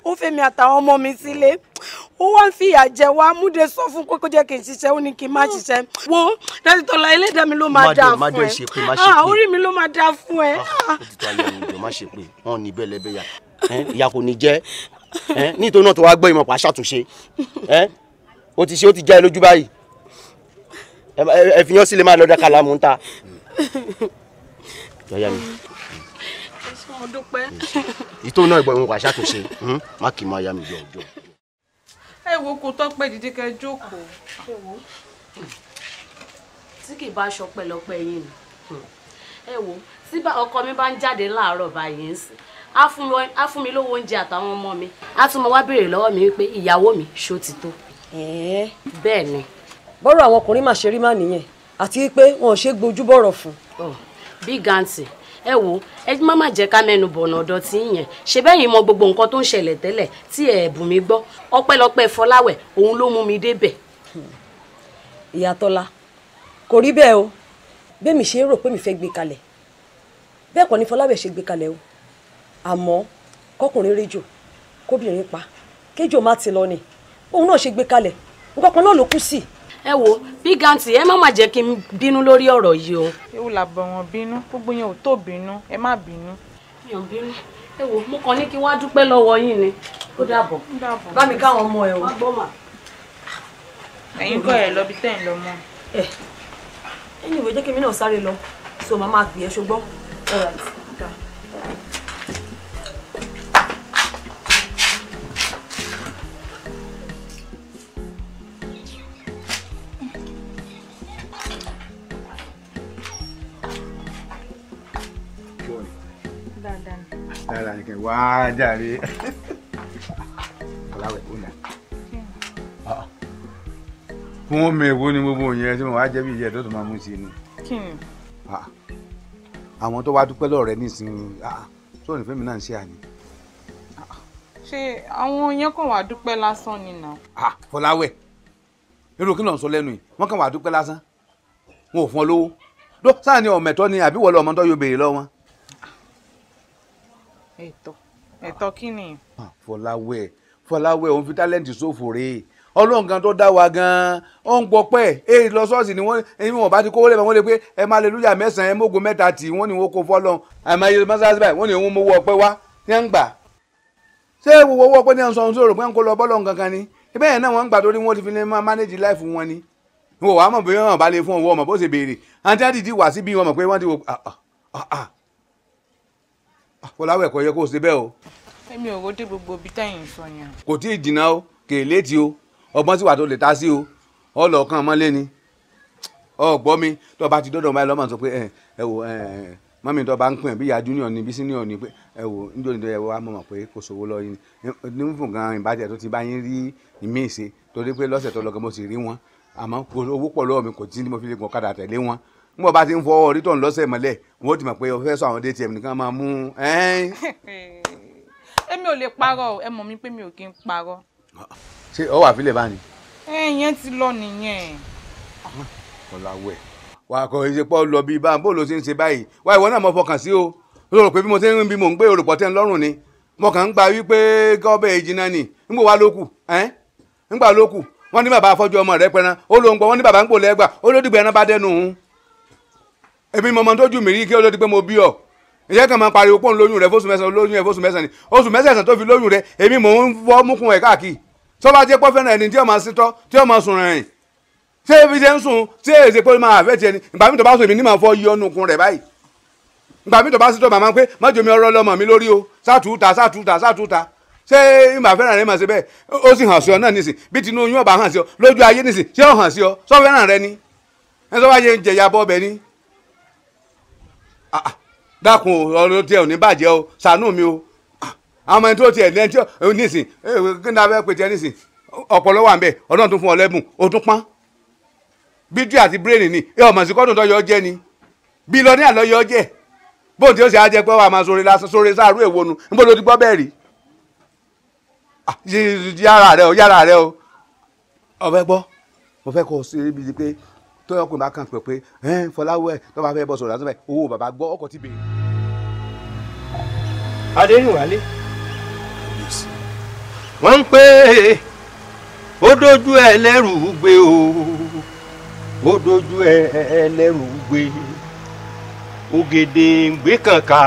ó fẹ́ mi àtàwọn ọmọ mi sílé, ó wá ń fìyà jẹ wá, múde sọ fún pé kó jẹ́ kí n ṣiṣẹ́, ó ní kí n má ṣiṣẹ́. Wo dádì Tọ́lá, ẹlẹ́dàá mi ló máa dáa fún ẹ, orí mi ló máa dáa fún ẹ. Òtítọ́ ayé mi jọ má ṣe pé wọn ò ní bẹ́ẹ̀ lẹ́bẹ̀ẹ́ yà, ìyá kò ní jẹ́ nítorí náà tó wá gbọ́ ìmọ̀ pa ṣàtúnṣe, ó ti ṣe, ó ti já ẹ lójú báyìí, ẹ fi yán sílẹ̀ máa lọ dákàlà mú ń ta. Jọ̀ọ́ mi. Mo dúpẹ́. Ìtò náà ìgbọ̀n ìwọ̀n pàṣẹ àtúnṣe, má kì í máa yá mi jọ ọjọ́. Ẹ wo kò tọ́pẹ́ dídí kẹ́ jókòó. Tí kì í bá aṣọ pẹ̀lọpẹ̀ yín ni. Ẹ wo, tí ọkọ mi bá ń jáde láàárọ̀ báyìí ń sìn, á fún mi lówó oúnjẹ àtàwọn ọmọ mi, á tún mọ wá béèrè lọ́wọ́ mi wípé ìyàwó mi ṣó ti tó. Bẹ́ẹ̀ ni. Bọ́rọ̀ àwọn ọkùnrin máa ṣe rí má nìyẹn, àti pé wọn ò ṣe gbójú bọ̀rọ̀ fún. Big aunty, ẹ wo, ẹ má má jẹ́ ká mẹ́nu bọ̀nà ọ̀dọ̀ tí ń yẹn, ṣe bẹ́yìn mọ gbogbo nǹkan tó ń ṣẹlẹ̀ tẹ́lẹ̀ tí ẹ bù mí gbọ́, ọpẹ́lọpẹ́ Fọláwẹ̀ òun ló mú mi débẹ̀. Ìyá Tọ́lá, kò rí bẹ́ẹ̀ o, bẹ́ẹ̀ mi ṣe ń rò pé mi fẹ́ gbé kalẹ̀ bẹ́ẹ̀ kọ́ ni Fọláwẹ̀ ṣe gbé kalẹ̀ o, àmọ́ kọkùnrin réjò kóbìnrin pa kéjò má ti lọ ni òun náà ṣe gbé kalẹ̀, nǹkan kan náà ló kú sí. Ẹ wo big aunty, ẹ má má jẹ́ kí n bínú lórí ọ̀rọ̀ yìí o. Ewu làbọ̀ wọn bínú, gbogbo yẹn ò tó bínú, ẹ má bínú. Mi ò bínú, ẹ wo mo kàn ní kí wọ́n á dúpẹ́ lọ́wọ́ yín ni, ó dàbọ̀. Bá mi káwọn ọmọ ẹ o. Ẹ̀yin kọ́ ẹ lọ bí tẹ́ ń lọ mọ́. Ẹ anyway, jẹ́ kí èmi náà sáré lọ, so màá máa pè ẹ́ ṣùgbọ́n. All right. Dáadáa ni kẹ wá jàre. Fọláwẹ̀ ó nà. Fún omi èwo ni gbogbo yẹn tí mo wá jẹ́ bí ìjẹ́ tó tún máa mú sí ni. Kí ni? Àwọn tó wá dúpẹ́ lọ́rọ̀ rẹ nísìnyí, tó ní fẹ́mi náà ń ṣe àní. Ṣé àwọn yẹn kàn wá dúpẹ́ lásán ni nà. Ah, Fọláwẹ̀, irú kí ló ń sọ lẹ́nu yìí? Wọ́n kàn wá dúpẹ́ lásán, wọn ò fún ọ lówó. Ló sáà ni ọ̀mẹ̀tọ́ ni àbí wọlé ọmọ tó yóò béèrè lọ́wọ́ wọn. Ẹ̀tọ́ ẹ̀tọ́ kí ni? Fọláwẹ̀, Fọláwẹ̀, òun fi tálẹ́ǹtì ṣòfò rèé. Ọlọ́run gan tó dá wa gan ó ń gbọ́ pẹ́ èyí lọ ṣọ́ọ̀ṣì ni wọ́n èyí wọn bá ti kówó lẹ́bàá wọ́n lè pé ẹ máa lelúyà 9 ẹ mógo 3 tì wọ́n ní wọ́n kó fọ́lọ́run àmọ́ mọ́sálásí báyìí wọ́n ní wọ́n mówó ọpẹ́ wá ní à ń gbà. Ṣé gbogbo owó ọpẹ́ ní à ń sọ ohun tó rò pé ń kó lọ bọ́lọ́run kankan ni ibẹ̀ yẹn náà wọ́n ń gbà torí wọ́n ti fi lè máa manage life wọn ni. Wọ́n wàá mọ̀ bí wọ́n bá lè fún owó ọmọ bó ṣe béèrè àǹtí àdìdì wà síbí wọn mọ̀ pé wọ́n ti wò Fọláwẹ̀ kò yẹ kó o ṣe bẹ́ẹ̀ o. Èmi ò ródé gbogbo ibi tẹ́yìn sọ yẹn. Kò tí ì jìnnà o, kè é létí o, ọgbọ́n sì wà tó lè ta sí o, ọlọ́ọ̀kan mọ́lé ni ọgbọ́n mi tó bá ti dọ́dọ̀ báyìí lọ́mọ sọ pé ẹ wò mọ́mí tó bá ń pín ẹ̀ bí ìyá junior ni bí senior ni pé ẹ wò níjọ́ níjọ́ ẹ wá mọ̀ pé kò sówó lọ yín ní fún gan ìbàjẹ́ tó ti bá yín rí ìmí ìṣe torí pé lọ́sẹ̀ tó lọ gan mo sì rí wọn àmọ́ owó pọ̀ lọ́wọ́ mi kò tí mo fi lè gun ọ̀kadà tẹ̀lé wọn nígbà bá ti ń fọwọ́ orí tó ń lọ́sẹ̀ mọ́lẹ̀ wọ́n ti mọ̀ pé o fẹ́ sọ àwọn ATM nìkan máa mú ẹ́ẹ́n. Èmi ò lè parọ́ o, ẹ mọ̀ mi pé mi ò kí ń parọ́. Ṣé ọ wà fílẹ̀ bá ní. Ẹ yẹn ti lọ nìyẹn. Fọláwẹ̀ wà á kọ ìṣe pọ́ lọ bíi báà bó ló ṣe ń ṣe báyìí wá ìwọ náà mo fọkàn sí o o rò pé bí mo ṣe ń rìn bí mò ń gbé olùpọ̀ tẹ́ ń lọ́rùn ni mo kàn ń gba wípé gọ́ọ̀bẹ̀ ìjìnà ni ńgbò wá lókù ẹ́ ńgbà lókù wọ́n ní bàbá afọ́jú ọmọ rẹ pẹran ó ló ń gbọ́ wọ́n ní bàbá ń pò lẹ́gbà ó ló dìgbà ẹran bá dẹnu òun èmi mọ̀mọ́ tó jù mí rí kí ó ló di pé mo bí ọ ìyẹn kan máa pariwo pọ́n lóyún rẹ fóṣù 9 lóyún rẹ fóṣù 9 ni oṣù 9 tó fi lóyún rẹ èmi mò ń fọ́ múkun ẹ̀ káàkiri tó bá jẹ́ pọ́ fẹ́ràn ẹni tí ó máa sítọ́ tí ó máa sùn rìnrìn ṣé ebi ṣe ń sùn ṣé èsè pé máa àfẹ́ tiẹ̀ ni ìgbà mi tó bá sùn èmi ní máa fọ́ yí ọ́nù kun rẹ̀ báyìí ìgbà mi tó bá sítọ́ màmá pé má jòmí ọ̀rọ̀ lọ́mọ mi lórí o sátúta sátúta sátúta ṣé ìmọ̀ àfẹ́ràn rẹ máa ṣe bẹ́ẹ̀ ó sì hàn sí ọ náà nísìn bí tinú oyún ọba hàn sí ọ lójú ayé nísìn ṣé ó hàn sí ọ sọ fẹ́ràn rẹ ni ẹ sọ wá yẹ ń jẹ̀yà bọ́ ọbẹ̀ ni dákun ọ̀rọ̀ tiẹ̀ ò ní bàjẹ́ o ṣàánú mi o àwọn ẹni tó tiẹ̀ ní ẹni tí ò nísìn kí ni a fẹ́ pè tiẹ̀ nísìn ọ̀pọ̀lọ́ wà ń bẹ̀ ọlọ́run tó fún ọ lẹ́bùn o tún pọ́n bídíò àti bírèèni ni ẹ ọmọ sí kọ́dún tó yọ jẹ́ ni bí lọ ní àlọ́ yọ jẹ́ bóun tí ó ṣe á jẹ́ pé wàá máa sóore lásán sóore sáàrú èwo nu níbo ló ti gbọ́ bẹ́ẹ̀ rí yára rẹ o yára rẹ o ọ̀fẹ́ gbọ́ mo fẹ́ kọ́ sí ibi pé tó yọkùnrin bá kàn pé pé Fọláwẹ̀ tó bá fẹ́ bọ́ sọ̀rọ̀ lásán báyìí owó bàbá gbọ́ ọkọ̀ ti bèrè. Adéníwálé wọ́n ń pè é ó dojú ẹlẹ́rù gbé o ó dojú ẹlẹ́rù gbé ògèdè ń gbé kànká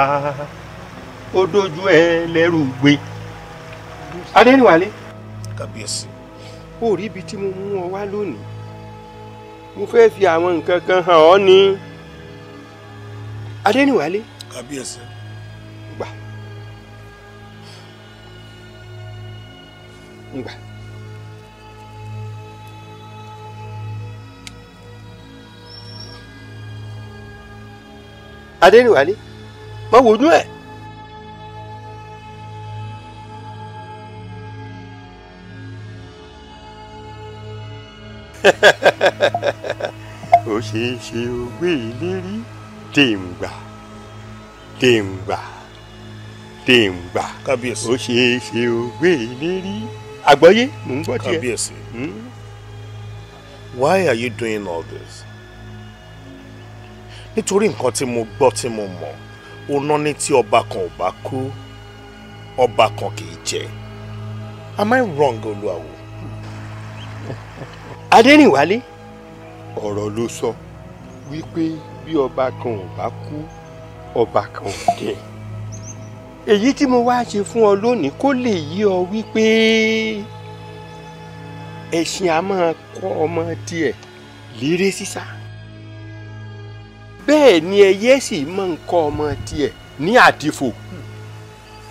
ó dojú ẹlẹ́rù gbé. Adéníwálé. Kábíyèsí. Ó rí ibi tí mo mú ọ wá lónìí mo fẹ́ fi àwọn nǹkan kan hàn ọ́ ni. Adéníwálé. Kábíyèsí. Gbà. Ngbà. Adéníwálé má wojú ẹ. Ó ṣeé ṣe o gbé ìlérí tèǹgbà tèǹgbà tèǹgbà. Kábíyèsí. Ó ṣeé ṣe o gbé ìlérí. Àgbọ́yé mò ń gbọ́ tiẹ̀. Kábíyèsí. Why are you doing all this? Nítorí nǹkan tí mo gbọ́ tí mo mọ̀, ó ná ní tí ọba kan ò bá kú, ọba kan kì í jẹ. Am I wrong, Olúwawo? Adéníwálé, ọ̀rọ̀ ló sọ wípé bí ọba kan ò bá kú, ọba kan ò jẹ. Èyí tí mo wá ṣe fún ọ lónìí kó lè yí ọ wípé ẹṣin a máa kọ́ ọmọ tiẹ̀ léré sísá. Bẹ́ẹ̀ ni ẹyẹ sì máa ń kọ́ ọmọ tiẹ̀ ní àdìfò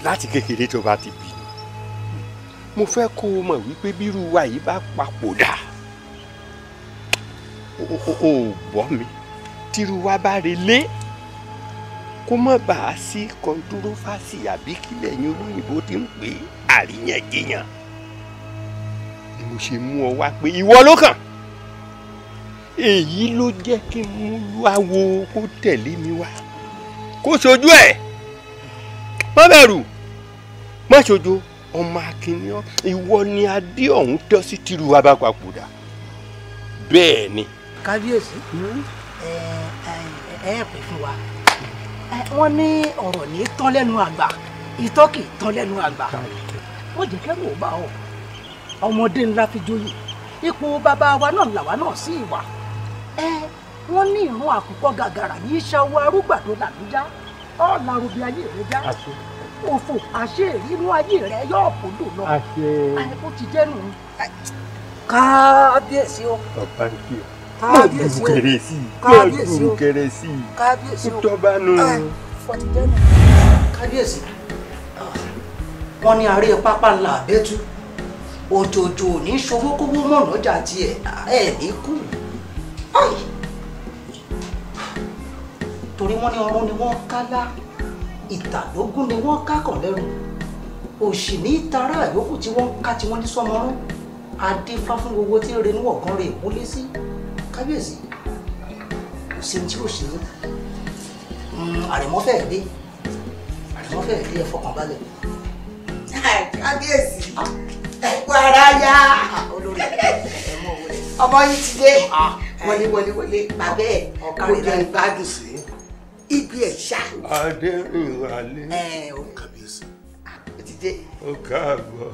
láti kékeré tó bá ti bí ni. Mo fẹ́ kó o mọ̀ wípé bírú wa yìí bá papòdà o gbọ́ mi, tírú wa bá relé kó má bàa sí kọ́ńtúrófásì àbí kílẹ̀ yín olóyìnbó ti ń pè é àríyànjiyàn. Ni mo ṣe mú ọ wá pé ìwọ ló kàn. Èyí ló jẹ́ kí n mú Olúwawo kó tẹ̀lé mi wá kó ṣojú ẹ̀. Má bẹ̀rù, má ṣojo, Ọmọ akínyàn, ìwọ ni adé ọ̀hún tọ́ sí tìrú wa bá papòdà. Bẹ́ẹ̀ ni. Kábíyèsí, ẹ ẹ pè fún wa. Wọ́n ní ọ̀rọ̀ ní tán lẹ́nu àgbà, ìtọ́ kì í tán lẹ́nu àgbà. Wọ́n jẹ́ kẹ́rù ò bá ọ. Ọmọdé ńlá fi joyè. Ipò bàbá wa náà làwa náà sí ìwà. Wọ́n ní ìrún àkùkọ gàgàrà ní ìṣàwọ̀ arúgbàdo làbújá. Ọ̀ làrúbí ayé rẹ̀ já. Òfò àṣẹ ìrírú ayé rẹ̀ yóò kó lò lọ. Ó ti jẹ́nu. Kábíyèsí o. Ọba ń kí ọ. Kábíyèsí o. Kábíyèsí o. Kábíyèsí o. Kábíyèsí o. Tọ́ba nù. Kábíyèsí. Wọ́n ní aré pápá ńlá àbẹ́tú. Òjòjò ò ní ṣòwò kówó mọ̀nàjà tiẹ̀ ẹ̀ ní kú. Torí wọ́n ní ọrún ni wọ́n kálá, ìtàlógún ni wọ́n ká kàn lẹ́rù. Òṣì ní tara àyókù tí wọ́n ká tí wọ́n ní sọmọrún. Adífá fún gbogbo tí ń renú ọ̀gán rè wọlé sí. Kábíyèsí, kò sí tí ò ṣe é. Àrẹ̀mọ́ fẹ́ẹ̀ dé, àrẹ̀mọ́ fẹ́ẹ̀ dé, ẹ fọkàn balẹ̀. Kábíyèsí, ẹ kú ara yá. Ọmọ yìí ti dé. Wọlé wọlé wọlé, bàbá ẹ̀ kò jẹ́ ìgbádùn sí. Ibi ẹ̀ ṣá. Adérìnwálé. Kábíyèsí. Ó ti dé. Ó káàbọ̀.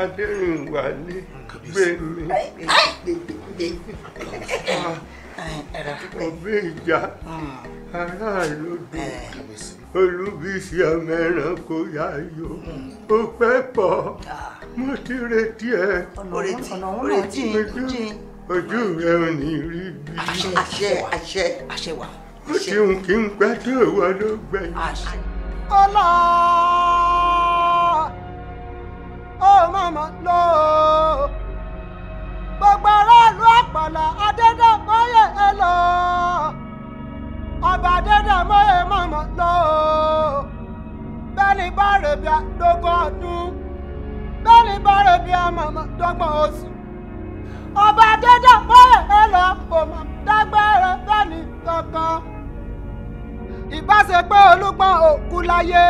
Adérìnwálé gbé mi. Ọbẹ̀ ìjà aráàlú dùn. Olúbísí ọmọ ẹranko yáyò. Ó pẹ́ pọ̀. Mo ti retí ẹ. Ojú rẹ ò ní rí bí. Àṣẹ àṣẹ àṣẹ wà. Ó ti ń kí n pẹ́ tó ìwọ ló gbẹ̀yìn. Ọlá ó màmá lọ gbogbo aráàlú àpàlà Adédàmọ́yè ẹ lọ ọba Adédàmọ́yè màmá lọ bẹ́ẹ̀ni bá rẹ̀ bí àdógún ọdún bẹ́ẹ̀ni bá rẹ̀ bí àmàmà dọ́gbọ̀n oṣù ọba Adédàmọ́yè ẹ lọ kò mọ̀ dágbére bẹ́ẹ̀ni kankan ìbáṣe pé Olúgbọ́n òkú láyé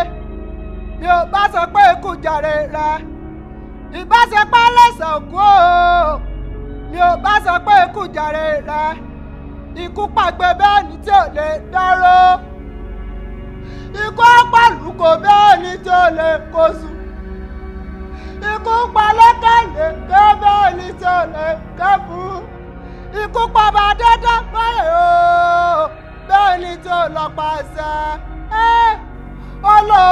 mi ò bá sọ pé ikú jàre rẹ ìbáṣe pé lẹ́sàn òkú o mi ò bá sọ pé ikú jàre rẹ ikú pàgbé bẹ́ẹ̀ ni tí ò lè dárò ikú pàlùkò bẹ́ẹ̀ ni tí ò lè kóṣù ikú palẹ́kẹ̀lẹ̀ ké bẹ́ẹ̀ ni tí ò lè kẹ́fù ikú pàbà dédé báyìí o bẹ́ẹ̀ ni tí ò lọ pàṣẹ ẹ́ ó lọ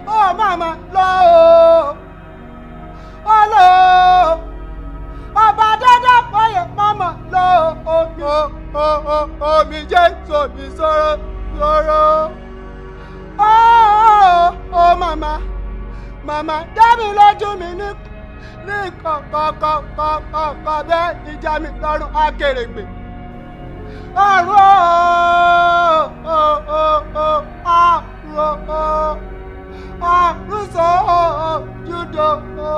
ó màmá lọ ó lọ ọba dédé báyìí màmá lọ omi jẹ́ sómi sọ̀rọ̀ sọ̀rọ̀ ó màmá màmá dábì lójú mi ní kọ̀kọ̀kọ̀kọ̀ bẹ́ẹ̀ ìjà mi lọ́rùn akèrègbè ọ̀run ó àrùn ó àrùn sọ ó júdò ó.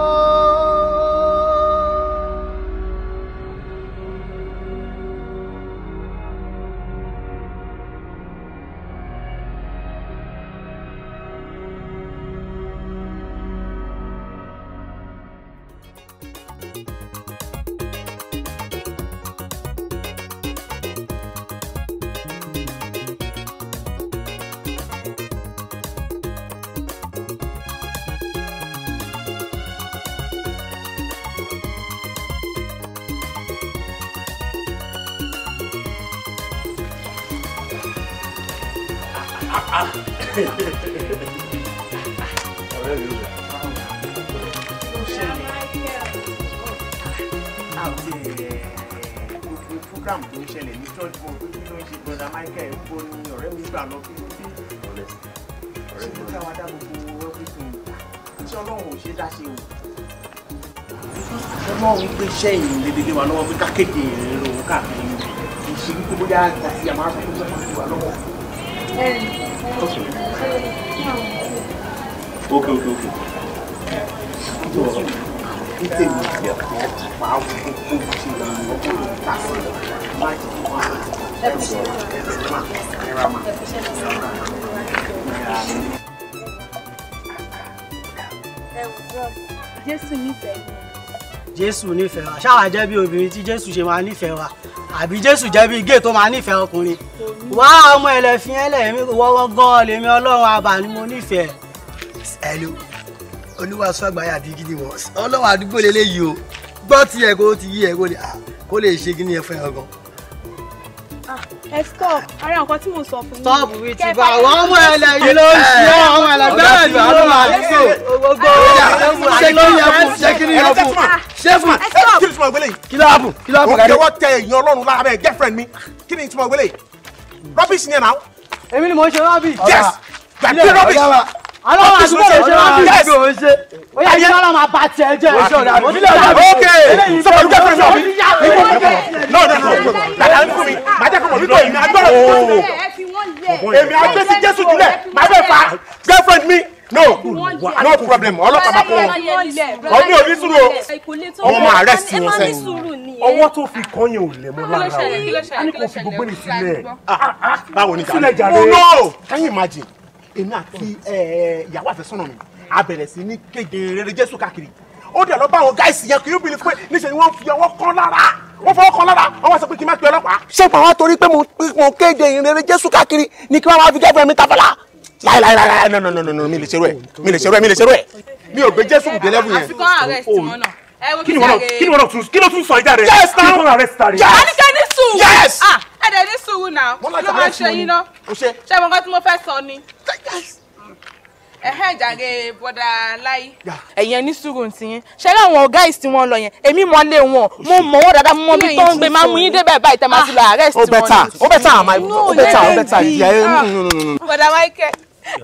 Program tó ń ṣẹlẹ̀ ní church board pé kí ló ń ṣe brother Michael ń bo ni ọ̀rẹ́ mi gbà lọ kí ló dé ṣé kí káwa dá gbogbo everything iṣẹ́ Ọlọ́run ò ṣe é dá ṣe o. Ọlọ́run gbé iṣẹ́ ìrìn lédè wa lọ́wọ́ pé ká kéde ìrìn òun káàkiri kì í ṣe wípé bóyá àti àmọ́ aṣọ tó ń sọ wa lọ́wọ́. Okay. Thank you. Ẹ wò bros, Jésù nífẹ̀ẹ́ yín. Jésù nífẹ̀ẹ́ wa, ṣáwa jẹ́ bí obìnrin tí Jésù ṣe máa nífẹ̀ẹ́ wa, àbí Jésù jẹ́ bí gé tó máa nífẹ̀ẹ́ ọkùnrin? Wá ọmọ ẹlẹ́fin ẹlẹ́mí wọ́wọ́ gan-an lèmi Ọlọ́run àbá ni mo nífẹ̀ẹ́. Hello, olúwa sọ àgbáyé àbí gidi wọn ọlọ́run àdúgbò lélẹ́yìí o, gbọ́ tiẹ̀ kó ti yí ẹ kó lè ṣe kí ni ẹ fún ẹ gan. Ẹ stop ara nǹkan tí mo sọ fún yín. Stop wí ti bá àwọn ọmọ ẹlẹ́yìn ló ń ṣe ọmọ ẹlẹ́gbẹ́rẹ́ ní ọlọ́run àdúgbò. Ṣé kí ni ẹ fún? Ṣé kí ni ẹ fún? Ṣé fún? Kí ni ìtumọ̀ ìgbélé yìí? Kí ló hàpù? Kí ló hàpù? Òkè wọ́n tẹ èèyàn ọlọ́run lára bẹ́ẹ̀ girlfriend mi. Kí ni ìtumọ̀ ìgbélé yìí? Rubbish ni ẹ̀ náà. Èmi ni mò ń ṣe rubbish. Yes, gbàgbé rubbish. Ọlọ́run àdúgbò ló ṣe rubbish. Ó yà kí ọlọ́run máa bá tiẹ̀ jẹ́. Ok, sọ pẹ̀lú girlfriend mi. No, no, no, dàdà ń fún mi, màá jẹ́ kó mọ̀ wípé èmi agbọ́dọ̀ èmi agbé sí Jésù jùlẹ̀, màá bẹ̀ fà girlfriend mi. No, no problem, ọlọ́pàá máa kó wọn. Ọmọ mi ò ní sùúrù o, ọmọ máa arrest wọn sẹ́yìn. Ọwọ́ tó fi kọ́ yẹn ò lẹ̀ mọ́ lára o, a ní kò fi gbogbo ní sílẹ̀. Báwo ni sílẹ̀ jàre? Oh no, can you imagine? Èmi àti ìyàwó àfẹ́sọ́nà mi, a bẹ̀rẹ̀ sí ní kéde rere Jésù káàkiri. Ó dẹ̀ lọ bá àwọn gáìsì yẹn, kì í bìlì pé níṣẹ́ ni wọ́n fi ọwọ́ kán lára. Wọ́n fọwọ́ kan lára, wọ́n wá sọ pé kí n má pe ọlọ́pàá. Ṣé pa wá torí pé mo kéde ìrere Jésù káàkiri ni kí wọ́n máa fi girlfriend mi tafàlà? Láìláìláì, no no no no, mi lè ṣerú ẹ̀, mi lè ṣerú ẹ̀, mi lè ṣerú ẹ̀. Mi ò gbé Jésù dé level yẹn. Àfikún arrest wọn náà. Ẹ wo Kí ni wọ́n tún kí ló tún sọ ìjà rẹ̀? Yes now. Kí wọ́n arrest tari? Yes. Àníkẹ́ ní sùúrù. Yes. Ah, ẹ dẹ̀ ní sùúrù náà. Ló máa ṣe yín náà. Ṣé mo nǹkan tí mo fẹ́ sọ ni? Ẹ̀hẹ́ jàre bọ́dà láyé. Ẹ̀yin ẹ ní sùúrù ti yín. Ṣé láwọn ọ̀gá ìsìn wọn lọ yẹn? Èmi mọ lé wọn. Mo mọ̀ wọ́n dáadáa, mo mọ ibi tó ń gbé, máa mú yín débẹ̀ báyìí tẹ́ máa ti lọ arrest wọn. Ó bẹ́tà, ó bẹ́tà, ó bẹ́tà, ó bẹ́tà. Bọ́dà Michael,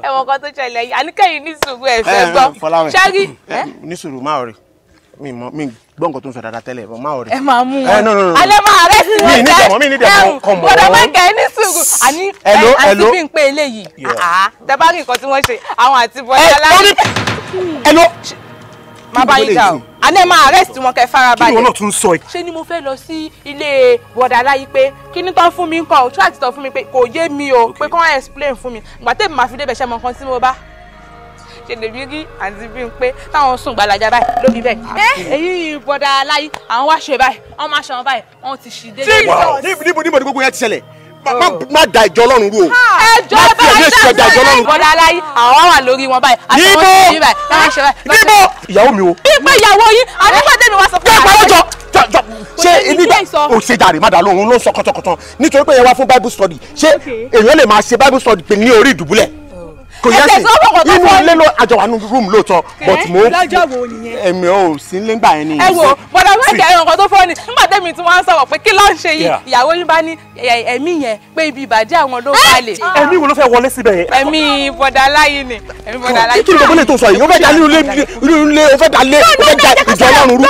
ẹ̀wọ̀n kan tó ṣẹlẹ̀ yìí, àníkẹ́ yìí ní sùúrù ẹ̀ fẹ́ gbọ́. Ṣé rí? Ní sùúrù, má rí. Mi mọ̀, mi gbọ́ nǹkan tó ń sọ dáadáa tẹ́lẹ̀, but má rí. Ẹ máa mú wọn. Alẹ́ máa arrest wọn. Mi ní dẹ̀mọ́, mi ní dẹ̀mọ́, kọ̀ mọ́. Bọ́dà Michael ní sùúrù. Àní àti bí n pé eléyìí. Tẹ bá rí nǹkan tí wọ́n ṣe, àwọn àti bọ́dà láyé. Hello. Má bá yín jà o. Àní ẹ máa arrest wọn kẹ́ farabalẹ̀. Kí ni wọn náà tún sọ yìí? Ṣé ni mo fẹ́ lọ sí ilé bọ̀dà láyé pé kí ni tán fún mi nǹkan o, tíwájú tán fún mi pé kò yé mi o, pé kán explain fún mi. Ìgbà tèmi máa fi débẹ̀ ṣẹ́ mọ nǹkan tí mo bá. Ṣe lèmi rí àǹtí bí n pé táwọn sùn gbalaja báyìí lóbi bẹ́ẹ̀. Èyí bọ̀dà láyé àwọn wá ṣe báyìí, wọ́n máa ṣan báyìí, wọ́n ti ṣì dé. Níbo níbo ni gbogbo yẹn ti ṣẹlẹ̀? Má da ìjọ Ọlọ́run rú o. Ẹjọ́ ẹ bá dá bọ̀dà láyé àwọn wà lórí wọn báyìí. Níbo níbo ìyàwó mi o. Bí pé ìyàwó yín àdúgbò mi wá sọ fún mi. Jọ jọ ṣé nígbà ò ṣe jàre má dà lóhùn ló ń sọ kọ̀tọ̀kọ̀tọ̀ nítorí pé yẹn wá fún Bible study, ṣé èèyàn lè máa ṣe Bible study pé ní orí ìdùbúlẹ̀? Kò yẹ sí inú ilé ló àjọ wà nínú room lóòótọ́, but mo èmi ò sí nígbà yẹn ni. Ẹ wo bọ̀dà Michael, ẹ̀rọ nǹkan tó fọ́ ni nígbà tẹ́mi tí wọ́n ń sọ̀rọ̀ pé kí ló ń ṣe yìí, ìyàwó yín bá ní ẹ̀mí yẹn pé ibi ìbàjẹ́ àwọn ló balẹ̀. Ẹ̀mí wo ló fẹ́ wọlé síbẹ̀ yẹn? Ẹ̀mí bọ̀dà láyé ni, ẹ̀mí bọ̀dà láyé. Kí ni gbogbo lè tó sọ yìí? Ó fẹ́ da nínú ilé, ó fẹ́ da lé, ó fẹ́ da ìjọ Ọlọ́run rú.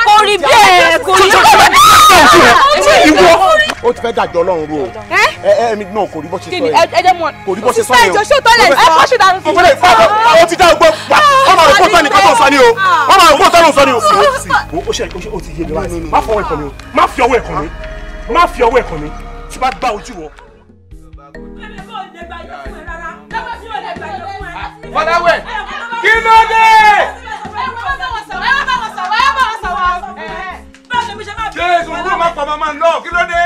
Kò rí bẹ́ẹ̀, kò rí bẹ́ẹ̀. Ìwọ ó ti fẹ́ da ìjọ Ọlọ́run rú o. Ẹ mi náà kò rí bó ṣe sọ yẹn. Kò rí bó ṣe sọ yẹn o. Ó ti dá gbọ́ pa, wọ́n máa rò pé nìkan tó ń sọ ni o, wọ́n máa rò pé tó ń sọ ni o. Ó ṣe ó ti yé mi wá sí. Má fọwọ́ ẹ̀kọ́ mi o, má fi ọwọ́ ẹ̀kọ́ mi, má fi ọwọ́ ẹ̀kọ́ mi, tí bá gbá ojú wọ. Fọláwẹ̀, kí ló dé? Jésù kúrò má pọ̀ mọ́ ń lọ, kí ló dé?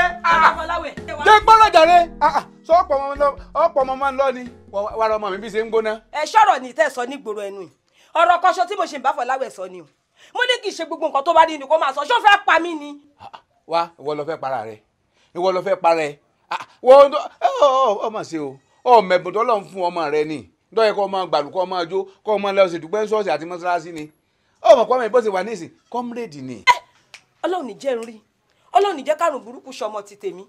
Jẹ́ gbọ́dọ̀ jàre, sọ ọ̀pọ̀ mọ́ máa ń lọ ni, wàá rọ ọmọ mi bí ṣe ń gbóná. Ẹ sọ̀rọ̀ ní tẹ́ sọ nígboro ẹnu yìí, ọ̀rọ̀ kọ́ṣọ́ tí mo ṣe ń bá Fọláwẹ̀ sọ ni o. Mo ní kì í ṣe gbogbo nǹkan tó bá rí ni kó máa sọ, ṣó fẹ́ pa mí ni. Wá, ìwọ ló fẹ́ para rẹ, ìwọ ló fẹ́ para ẹ, wọ́n ọ mà ṣe o, ọ mẹ̀bùn tó lọ́n fún ọmọ rẹ ni, dọ́yẹ kọ́ ọmọ gbàlù kọ́ ọmọ jó kọ́ ọmọ lọ́sẹ̀ dùgbẹ́ ṣọ́ọ̀ṣì àti mọ́ṣáláṣí ni, ọmọ kọ́ ọmọ ìbọ̀sẹ̀ wà ní ìsìn kọ́mírèdì ni. Ọlọ́run ní jẹ́ ń rí, Ọlọ́run ní jẹ́ kárùn burúkú ṣọmọ ti tèmi,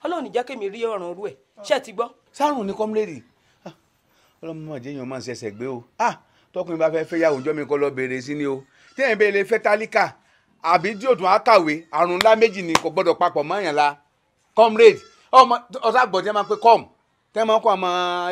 Ọlọ́run ní jẹ́ kémi rí ọ̀ràn rú ẹ̀, ṣé ti gbọ́. Sárùn ni kọ́mírèdì, Ọlọ́run mọ̀ jẹ́ èèyàn máa ń ṣẹ̀ṣẹ̀ gbé o, tọkùnrin bá fẹ́ fẹ́ yàwó ọjọ́ mi kọ́ lọ bèrè sí ni o, téèyàn bẹ́ẹ̀ lè fẹ́ tálíkà àbí tí òtún á kàwé, àrùn ńlá méjì ni kò gbọ́dọ̀ papọ̀ mọ́ èèyàn la. Comrade, ọmọ ọ̀sán àgbọ̀n tí wọ́n máa ń pe come, tí wọ́n máa ń kọ́ ọmọ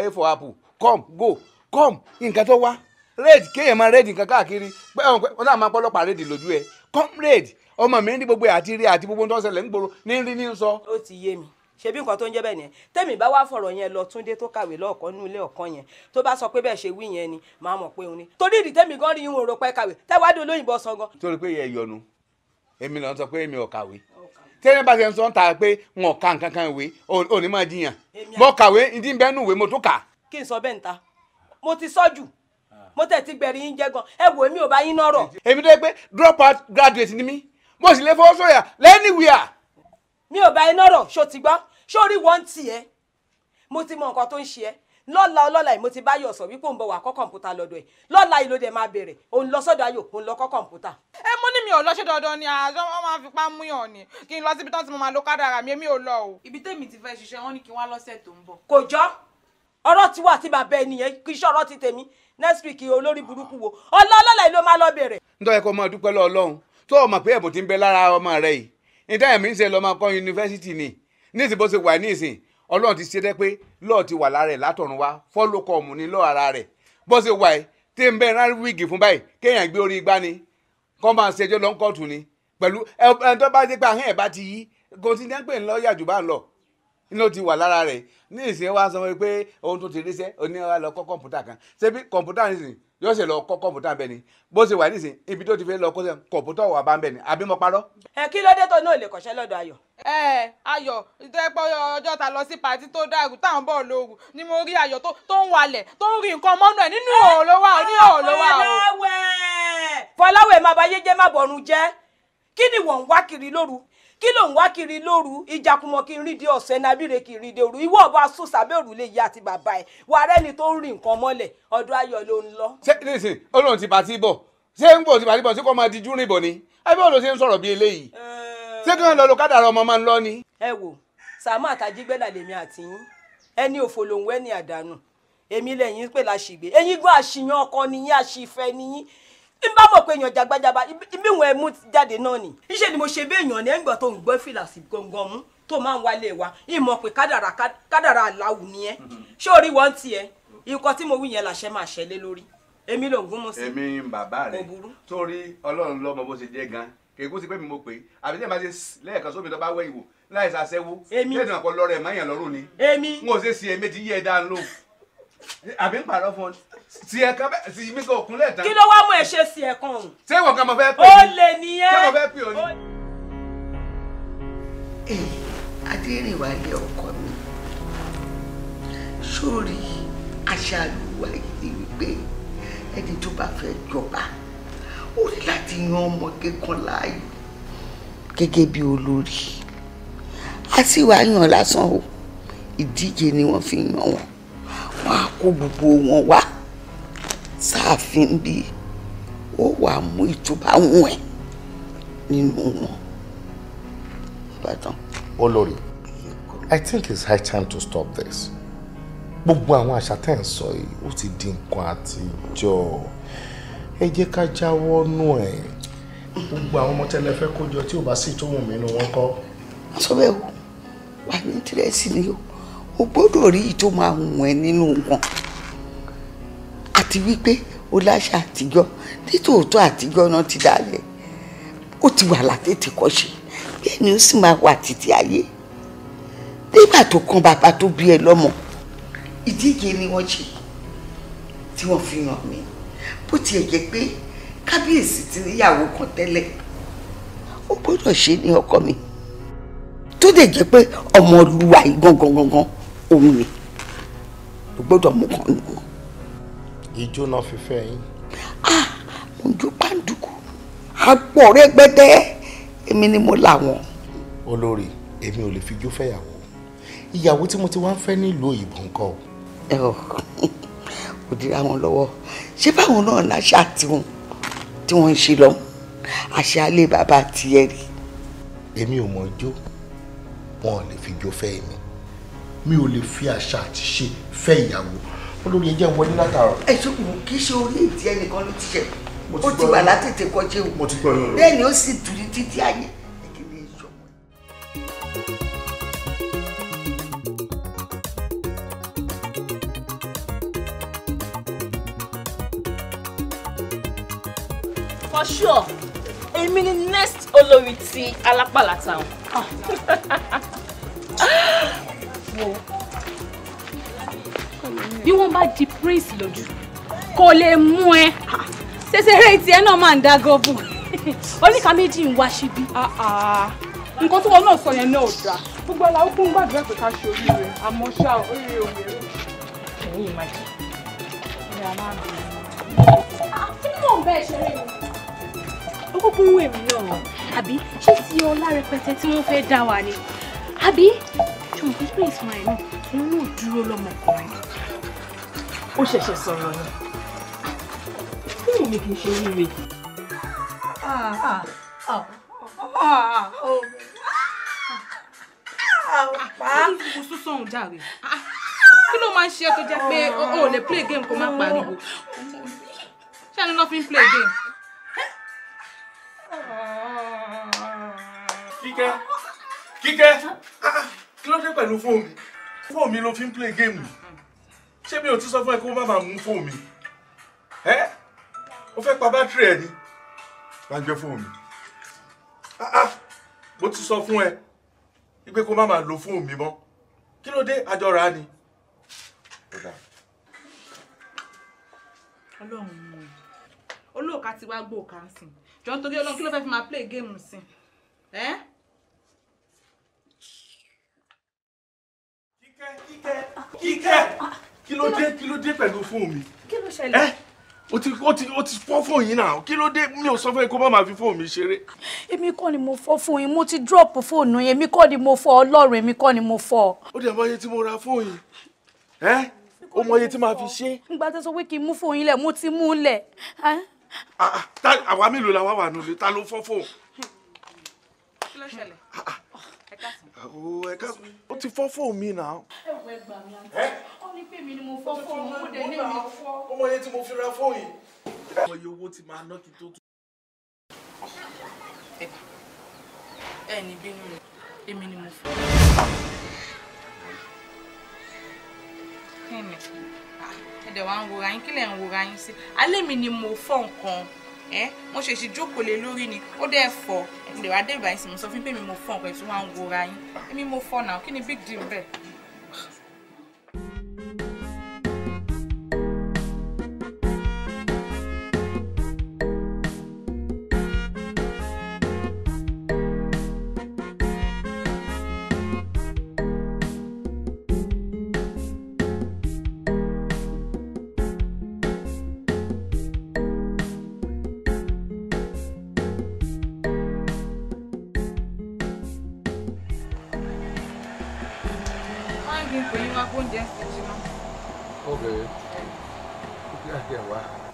a for apple, come go come, nǹkan tó wá raid, kéèyàn máa raid nǹkan káàkiri, pé wọ́n sábà máa pọ́lọ́pàá raid lójú ẹ̀. Comrade, ọmọ mi ń rí gbogbo ẹ̀ àti rí àti gbogbo tó ń ṣẹlẹ̀ ń gbòòrò ní rí ní sọ. Ó ti yé mi, Ṣebí nǹkan tó ń jẹ́ bẹ́ẹ̀ nìyẹn. Tẹ́mi bá wá fọ̀rọ̀ yẹn lọ Túndé tó kàwé lọ́ọ̀kan nínú ilé ọ̀kan yẹn, tó bá sọ pé bẹ́ẹ̀ ṣe wí yẹn ni màá mọ̀ pé òun ni. Torí ìdí tẹ́mi gan rí ìwọ̀n òròpẹ́ kàwé tẹ́wádìí olóyìnbó sọ gan. Torí pé ẹ yọnu, èmi ló ń sọ pé èmi ò kàwé. Tẹ́lẹ̀ bá ṣe ń sọ ń ta pé wọn ò ka nǹkan kan ìwé, ò ní máa jiyàn. Mo kàwé, ìdí ń bẹ́ẹ̀ nù ìwé mo tún kà. Kí n sọ bẹ́ẹ̀ ń ta, mo ti sọ jù, mo tẹ̀ ti gbẹ̀rí yín jẹ́ gan, ẹ wò èmi ò bá yín nọ́rọ̀. Èmi tó yẹ pé drop out graduate ni mí, mo sì lè fọwọ́ sọ̀yà lẹ́nìwìà. Mi ò bá yín nọ́rọ̀, ṣó ti gbọ́? Ṣó rí wọ́n ti ẹ́? Mo ti mọ nǹkan tó ń ṣe ẹ́. Lọ́la ọlọ́la yìí mo ti bá Ayọ̀ sọ wípé òun bọ̀ wá kọ́ kọ̀ǹpútà lọ́dọ̀ ẹ̀. Lọ́la yìí ló dẹ̀ máa bẹ̀rẹ̀, òun lọ sọ́dọ̀ Ayọ̀, òun lọ kọ́ kọ̀ǹpútà. Ẹ mo ní mi ò lọ ṣe dandan ni, àjọ wọn máa fipá mú yàn ni kí n lọ síbi tán tí mo máa lo kádàrà mi, èmi ò lọ o. Ibi tèmi ti fẹ́ ṣiṣẹ́ wọ́n ní kí n wá lọ́sẹ̀ tó ń bọ̀. Kò jọ́, ọ̀rọ̀ ti wà tí bàbá ẹnìyẹn kì í ṣọ̀rọ̀ ti tèmi. Next week olórí burúkú wo ọlọ́ ọlọ́la yìí ló máa lọ bẹ̀rẹ̀. Nítorí kó máa dúpẹ́ lọ́wọ́ Ọlọ́run tó o mọ̀ pé ẹ̀bùn ti ń bẹ lára ọmọ rẹ yìí. Níta ẹ̀mí ń ṣe lọ́ọ́ máa kọ́ yunifásitì ni. Nísìn bó ṣe wà nísìn, Ọlọ́run ti ṣe dẹ́ pé lọ́ọ̀ ti wà lára ẹ̀ látọ̀run wá, fọ́lọ́kọ̀ọ̀mù ni lọ́ọ̀ ara rẹ̀. Bó ṣe wà yìí tí ń bẹ́ẹ̀ rán wíìgì fún báyìí kéèyàn gbé orí igbá ni kọ́ máa ṣẹjọ́ lọ ń kóòtù ni pẹ̀lú ẹni tó bá dé pé ahọ́n ẹ̀ bá ti yí kò sí ní pé ńlọ yàjú bá ń lọ inú ti wà lára rẹ̀. Ní ìsìn wa sọ pé ohun tó ti ríṣẹ́ oní wa lọ kọ́ kọ̀ǹpútà kan, ṣebí kọ̀ǹpútà nísìn yóò ṣe lọ kọ́ kọ̀ǹpútà bẹ́ẹ̀ ni. Bó ṣe wà nísìn ibi tó ti fẹ́ lọ kọ́ kọ̀ǹpútà wà bá ń bẹ̀ ni, àbí mo parọ́. Ẹ kí ló dé tó náà lè kọ́ṣẹ́ lọ́dọ̀ Ayọ̀. Ẹ Ayọ̀ ìtẹ́pọ̀ ọjọ́ ta lọ sí pàtí tó dàrú táwọn bọ̀ lóru ni mo rí Ayọ̀ tó ń walẹ̀ tó ń rí nǹkan mọ́nú ẹ̀ nínú òòlù ló wà ní òòlù ló wà o. Fọláwẹ̀ má bayé jẹ́ má bọ̀rùn jẹ́, kí ni wọ́n ń wá kiri lóru? Kí ló ń wá kiri lóru? Ìjàkùmọ̀ kí n rí di ọ̀sẹ̀ nàbíre kí n rí di òru. Ìwọ ọba sùn sábẹ́ òrùlé ìyá àti bàbá ẹ̀ wà rẹ́ni tó ń rí nǹkan mọ́lẹ̀, ọ̀dọ̀ Ayọ̀ ló ń lọ. Ṣé nísìn Ọlọ́run ti bàtí bọ̀, ṣé ń bọ̀ ti bàtí bọ̀, ṣé kò máa di jú rìn bọ̀ ni? Àbí báwo ló ṣe ń sọ̀rọ̀ bí eléyìí? Ṣé kí wọ́n lọ lo kádàrá ọmọ máa ń lọ ni? Ẹ wò Sàámú àtàjígbẹ́là lèmi àti yín, ẹni òfò lòun wẹ́ ní àdánù, èmi lẹ́yìn pé la ṣìgbé, eyín gbọ́ àṣìyàn ọkọ nìyín, àṣìfẹ́ nìyín. N bá mọ̀ pé èèyàn jagbajaba ibi ìwọ̀n ẹ̀mú jáde náà ni. Iṣẹ́ ni mo ṣe bí èèyàn ní ẹ̀ǹgbọ̀n tó ń gbọ́ fìlà sí gangan mú tó máa ń wálé wa. Ìmọ̀ pé kádàrá aláwù ni ẹ́. Ṣé orí wọn ti ẹ? Ikọ̀ tí mo wí yẹn làṣẹ máa ṣẹlé lórí. Èmi ló ń gún mú sí. Èmi ń bàbá rẹ̀ torí Ọlọ́run lọ́mọ bó ṣe jẹ́ gan. Kèkú sí pé mi mo pè é. Àbí tí ẹ̀ máa ṣe lẹ́ẹ̀kan sómi tó bá wẹ̀ ìwò láì ṣàṣẹ́wó. Èmi. Lẹ́yìn àpọ̀ lọ́rẹ̀ máyàn lọ́rùn ni. Èmi. N ò ṣe sí èmi ti yí ẹ dáa lóhùn. Àbí ń pàrọ̀ fún ọ sí ẹ̀kan bẹ́ẹ̀ sí mi kò kúnlẹ̀ tán. Kí ló wá mú ẹ ṣe sí ẹ̀kan òun. Ṣé ìwọ kan mo fẹ́ pè é? Ó lè nìyẹn. Ṣé mo fẹ́ pè ọ́ ni? Ẹ Adérìnwálé ọkọ mi, sórí àṣà àlùwà yìí ni wípé ẹni tó bá fẹ́ jọba ó ní láti yan ọmọge kan láàyò gẹ́gẹ́ bí olórí. A sì wá yàn lásán o, ìdíje ni wọ́n fi yàn wọ́n. Wọ́n á kó gbogbo wọn wá sáàfin bí ó wàá mú ìtura wọn ẹ nínú wọn. Olórí, I think it's high time to stop this. Gbogbo àwọn àṣà tẹ́ ń sọ yìí ó ti di nǹkan àtijọ́. Ẹ jẹ́ ká jáwọ́ nú ẹ̀. Gbogbo àwọn ọmọ tẹ́lẹ̀ fẹ́ kó jọ tí ò bá sì tó wùn mí nínú wọn kọ́. Wọ́n sọ bẹ́ẹ̀ o, wà ní tírẹ́sì ni o, o gbọ́dọ̀ rí ìtò máa wùn ẹ́ nínú wọn. Àti wípé o láṣà àtijọ́, nítòótọ́ àtijọ́ náà ti dálẹ̀, ó ti wà látètè kọ́ṣe, bẹ́ẹ̀ ni ó sì máa wà títí ayé. Nígbà tó kan bàbá tó bí ẹ lọ́mọ, ìdíje ni wọ́n ṣe tí wọ́n fi hàn mí. Bó tiẹ̀ jẹ́ pé kábíyèsí ti níyàwó kan tẹ́lẹ̀, ó gbọ́dọ̀ ṣe ní ọkọ mi, tó dẹ̀ jẹ́ pé ọmọ olúwa yìí gangan gangan òun ni ó gbọ́dọ̀ mú kan nù wọn. Ijó náà fi fẹ́ yín. Ah, mo jó pàǹdùkú, àpọ̀ rẹpẹtẹ, èmi ni mo là wọ́n. Olórí, èmi ò lè fi ijó fẹ́yàwó. Ìyàwó tí mo ti wá ń fẹ́ nílùú òyìnbó ńkọ́ o. Ẹ ò kò dira wọn lọ́wọ́. Ṣé báwọn náà láṣà tiwọn tí wọ́n ń ṣe lọ? Àṣà alẹ́ bàbá tiẹ̀ rí. Èmi ò mọ ijó, wọn ò lè fi ijó fẹ́ mi. Mi ò lè fi àṣà àti ṣe fẹ́ ìyàwó. Olórí, ẹ jẹ́ wọlé látàárọ̀. Ẹ ṣe kò kí ṣe orí ètí ẹnìkan ló ti ṣe. Ó ti wà látètè kọjá o. Mo ti gbọ́ yín. Bẹ́ẹ̀ ni ó sì dùn títí ayé. For sure, èmi ni next olórí ti Alápàlà town. Wo bí wọ́n bá di prince lójú kò lè mú ẹ. Ṣẹṣẹrẹ tiẹ̀ náà máa ń dá gọbù. Oníkà méjì ń wá síbí. Nǹkan tí wọn náà sọ yẹn náà ò dáa. Gbogbo ara ó kún gbàdúrà pé ká ṣe oríire, àmọ́ ṣá oríire òun èrè. Ẹ̀yin ìmájì. Kí ni mò ń bẹ́ẹ̀ ṣeré ni? Ó kúkú ń wò èmi náà. Àbí ṣé ti ọlá rẹpẹtẹ tí wọ́n fẹ́ dá wa ni? Àbí ṣùgbọ́n pé prince fúnra ẹ̀ náà òun náà dúró lọ́mọkùnrin. Ó ṣẹ̀ṣẹ̀ sọ̀rọ̀ ni. Kí ni mi kì í ṣe oríire? Kò sún sóhun jàre. Kí ló máa ń ṣe tó jẹ́ pé o ò lè play game kó má pariwo? Ṣé ẹni ló fi ń play game? Kíkẹ́, Kíkẹ́, kí ló dé pẹ̀lú fóònù mi? Fóònù mi ló fi ń play game. Ṣé mi ò ti sọ fún ẹ kó má máa mú fóònù mi? Ẹ́, o fẹ́ pa bátìrì ẹ ni? Bá ń gbé fóònù mi. Mo ti sọ fún ẹ wípé kó má máa lo fóònù mi mọ́. Kí ló dé? Àjọra ni. Ọlọ́run mọ̀ ẹ́. Olóòka ti wá gbóòka ń sìn. Jọ nítorí Ọlọ́run kí ló fẹ́ fi máa play game sìn? Ẹ́? Kíkẹ́, Kíkẹ́, kí ló dé? Kí ló dé pẹ̀lú fóònù mi? Kí ló ṣẹlẹ̀? Ó ti fọ́ fóònù yín náà. Kí ló dé? Mi ò sọ fún ẹ kó má máa fi fóònù mi ṣeré. Èmi kọ́ ni mo fọ́ fóònù yín. Mo ti drop fóònù yín. Èmi kọ́ ni mo fọ́. Ọlọ́run, èmi kọ́ ni mo fọ́. Ó dẹ̀ mọ iye tí mo ra fóònù yìí. Ẹ́, ó mọ iye tí màá fi ṣe. Ìgbà tó sọ pé kí n mú fóònù yín lẹ̀, mo ti mú un lẹ̀. Àwa mélòó la wá wà nulẹ̀? Ta ló fọ́ fóònù? Kí ló ṣẹlẹ̀? Ó ti fọ́ fóònù mi náà. Ẹ wọ ẹgbàá mi àǹtí. Ó ní pé mi ni mo fọ́ fóònù, mo dẹ̀ ní mi fọ́. Ó mọ iye tí mo fi ra fóònù yìí. Ó mọ iye owó tí màá ná kí tó tún. Ẹ ní bínú mi, èmi ni mo fọ́. Kí ni? Ẹ dẹ̀ wá ń wora yín, kí lẹ̀ ń wora yín sí? Alẹ́ mi ni mo fọ́ nǹkan. Mo ṣèṣì jókòó lé lórí ni, ó dẹ̀ fọ́. Ẹ wá dé ìbáyìí sí, mo sọ fún pé mi mo fọ́ nǹkan, ẹ̀ tún wá ń wora yín. Èmi mo fọ́ náà, kí ni big deal bẹ́ẹ̀?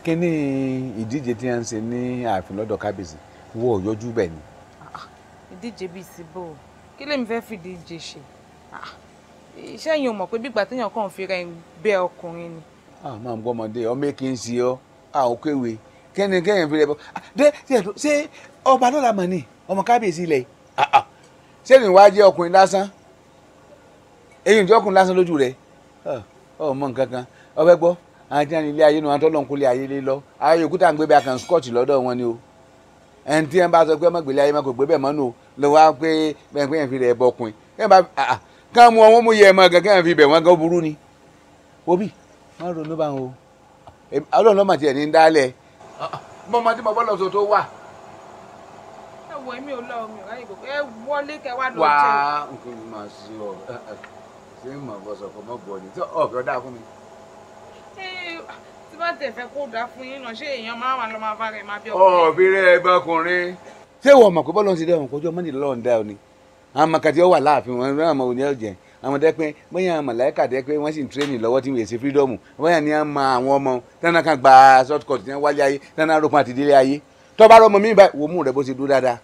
Kí ni ìdíje tí a ń ṣe ní ààfin lọ́dọ̀ kábíyèsí wọ́n ò yọjú bẹ́ẹ̀ ni. Ìdíje bíi síbò kí lèmi fẹ́ fìdíje ṣe? Iṣẹ́ yìí ò mọ̀ pé bí ìgbà téèyàn kàn fi rẹ̀ ń bẹ ọkùnrin ni. Máa ń gbọ́ ọmọdé ọmọ èkì ń ṣe ọ́ a ò kéwe kẹ́ni kẹ́yìn fi rẹ̀ bọ́. Ṣé ọba lọ́la mọ̀ ni ọmọ kábíyèsí ilẹ̀ yìí? Ṣé mi wá jẹ́ ọkùnrin lásán? Eyín ìjọ ọkùnrin lásán lójú rẹ̀ ọmọ nǹkan kan ọbẹ̀ gbọ́. Àwọn tí wọn ní ilé ayé nu àwọn tó lọ́n kó lé ayé lé lọ ayé yòókù tá à ń gbé bẹ́ẹ̀ kàn scotch lọ́dọ̀ wọn ni o. Ẹni tí wọn bá sọ pé ọmọ gbélé ayé má kò gbé bẹ́ẹ̀ mọ́nu o lọ wá pé bẹ́ẹ̀ pé yẹn fi rẹ̀ bọ ọkùnrin kẹ́hìn bá kàn mú wọn mú yẹ ẹ mọ gẹ́gẹ́ yẹn fi bẹ̀ wọ́n gan burú ni. Obi má ronú bá wọn o, Ọlọ́run lọ́mọ tiẹ̀ ní ń dálẹ̀ mọ́ ọmọ tí mo bọ́ lọ sọ tó wà. Ẹ wọ èmi ò lọ omi ò ráyè gbogbo ẹ wọlé kẹ wá lọ jẹ. Wá nǹkan mi máa ṣe ọ ṣé mo bọ sọkọ mọ bọ ni ọ̀fẹ́ ọ̀dà fún mi. Tí bá tẹ̀ fẹ́ kó dáa fún yín náà ṣé èèyàn máa wà lọ máa bá rẹ̀ máa bí ọkùnrin. Ọ̀bìnrin ẹgbẹ́ ọkùnrin. Ṣé ìwọ mọ̀ pé bọ́ọ̀lù ń ṣe dé ọmọ kọjú ọmọ nílò ọ̀hún dá ọ ni? Àwọn ọmọ kàtí ó wà láàfin wọn náà mọ òní ọ̀jẹ̀. Àwọn dẹ́ pé bóyá àwọn màláíkà dẹ́ pé wọ́n sì ń tírénì lọ́wọ́ tí wọ́n ṣe fírídọ́ọ̀mù. Bóyá ni wọ́n mọ àwọn ọmọ tánà kan gba short cut tí wọ́n wálé ayé tánà rògbòn àti délé ayé. Tó bá rọmọ mi báyìí wò mú rẹ bó ṣe dúró dáadáa.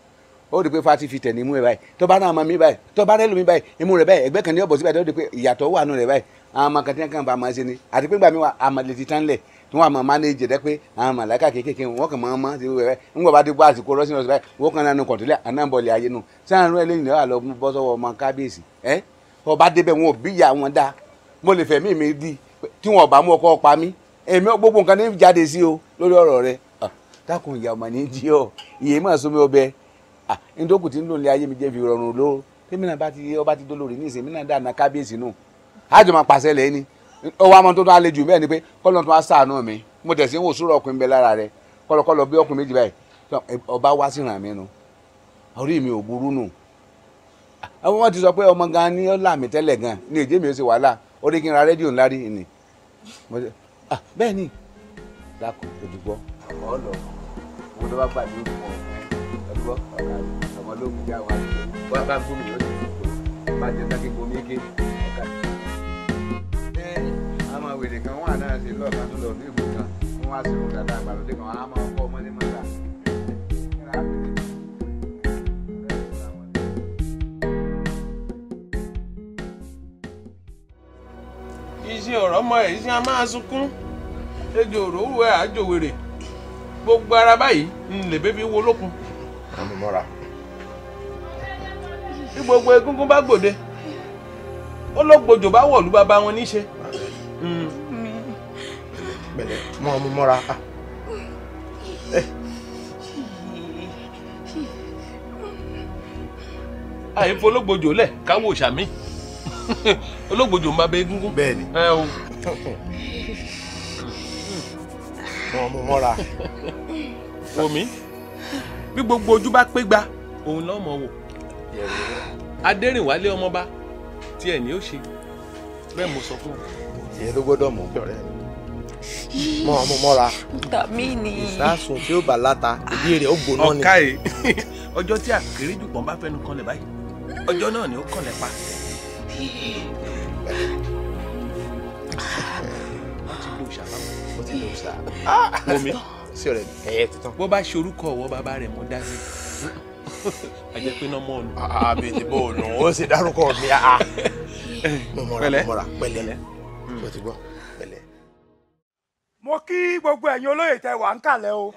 Ó rí pé fati fi tẹ̀ ní imú rẹ báyìí. Tó bá náà mọ mi báyìí tó bá rẹ́lùmí báyìí imú rẹ báyìí ẹgbẹ́ kan ní ọ̀bọ̀ síbẹ̀ tó rí pé ìyàtọ̀ wà nù rẹ báyìí. Àwọn ọmọ kan tí wọ́n kàn bá máa ṣe ni àti pé gbàmí wa àmàlẹ̀ ti tán lẹ̀ tí wọ́n àmọ́ mánéjì rẹ pé àwọn màláíkà kéékèèké wọ́n kàn máa mọ́ ti wẹ̀ ń gbọ́ bá ti gbọ́ àsìkò rọ́ṣìn rọ́ṣìn báyìí wọ́n kàn nánú kọ̀ǹtólẹ̀ ànábọ̀lẹ̀ ayé nu sáàrùn ẹlẹ́yìn náà lọ bọ́ sọ́wọ́ ọmọ kábíyèsí ẹ́ ọba débẹ̀ wọn ò bí ìyá wọn dá mo lè fẹ̀mí mi di tí wọn ò bá mú ọkọ pa mí èmi gbogbo nǹkan ní jáde sí o lórí ọ̀rọ̀ rẹ dákun ìyá ọmọ ní jí ọ ìyè máa sómi ọbẹ̀ ndókù tí ń lò ní ayé mi jẹ́ fi rọrùn ló tèmi náà bá ti ọba ti dólórí ní ìsìn mi náà dáná kábíyèsí nù. Àjọ máa pàṣẹ lẹ́yìn ni. Ó wá mọ́ tó tó àlejò bẹ́ẹ̀ ni pé kọ́lọ́ tó wá ṣàánú mi. Mo tẹ̀sí ń wò sùúrù ọkùnrin bẹ lára rẹ. Kọ́lọ́kọ́lọ́ bí ọkùnrin méjì báyìí. Ọba wá sí ràn mí nu. Orí mi ò burú nù. Àwọn wọn ti sọ pé ọmọ gan ni ó là mí tẹ́lẹ̀ gan ni èjé mi ò ṣe wàhálà. Ó ní kí n ra rédíò ńlá rí ni. Bẹ́ẹ̀ ni. Dákun òdìgbọ́. Ọ̀ lọ. Mo tó bá gbà ní òdìgbọ́. Òdìgbọ́ ọ̀gá ọmọ lóògùn já wa. Wọ́n bá ń gómìnà yóò ti bá jẹ sáké bomi ké ọ̀gá. Àwọn wèrè kan wà náà ṣe lọ́ọ̀kan tó lọ ní ìbò kan. Wọ́n wá sí irun dáadáa àgbàlódé kan, wọ́n á máa kọ́ ọmọ ní mọ́ta. Iṣẹ́ ọ̀rọ̀ ọmọ ẹ̀ iṣẹ́ a máa sunkún. Ejò òróró ẹ̀ àjòwèrè. Gbogbo ara báyìí ń lè bébí wo lókun. Àmì mọ́ra. Bí gbogbo egúngún bá gbòde, ó ló gbòjò bá wọ̀lú bàbá wọn níṣe. Pẹ̀lẹ́, mọ́ ọmú mọ́ra. Àyè fọlọ́gbòjò lẹ̀ káwọ́ òòṣà mi. Ológbòjò ń bá bẹ egúngún. Bẹ́ẹ̀ni. Ẹ o. Mọ́ ọmú mọ́ra. Wòmí, bí gbogbo ojú bá pé gba, òun náà mọ̀ wò. Adérìnwálé ọmọba tí ẹ̀ ní ó ṣe bẹ́ẹ̀ mo sọ fún ọ. Ìyẹn ló gbọ́dọ̀ mọ̀ ọ̀rẹ́ mi. Mọ́ ọmọ mọ́ra. Tàmí ni. Ìsásùn tí ó bà láta, ìdí rẹ̀ ó gbóná ni. Ọ̀ka ẹ̀ ọjọ́ tí àkéréjù pọ̀n bá fẹnu kanlẹ̀ báyìí, ọjọ́ náà ni ó kanlẹ̀ pa. Wọ́n ti lo òòṣà báwọn. Wọ́n ti lo òòṣà. Wòmí. Sí ọ̀rẹ́ mi. Ẹ̀yẹ ti tán. Bó bá ṣe orúkọ ọ̀wọ́ bàbá rẹ̀ mọ́ dá sí. A jẹ́ pé náà mọ́ ọ̀nù. Àbí ìdìbò ọ̀nà ó sì dárúkọ mi. Mo mọ̀ra mo mọ̀ra pẹ̀lẹ́. Mo ti gbọ́ pẹ̀lẹ́. Mo kí gbogbo ẹ̀yin olóyè tẹ́ wà ń kàlẹ̀ o.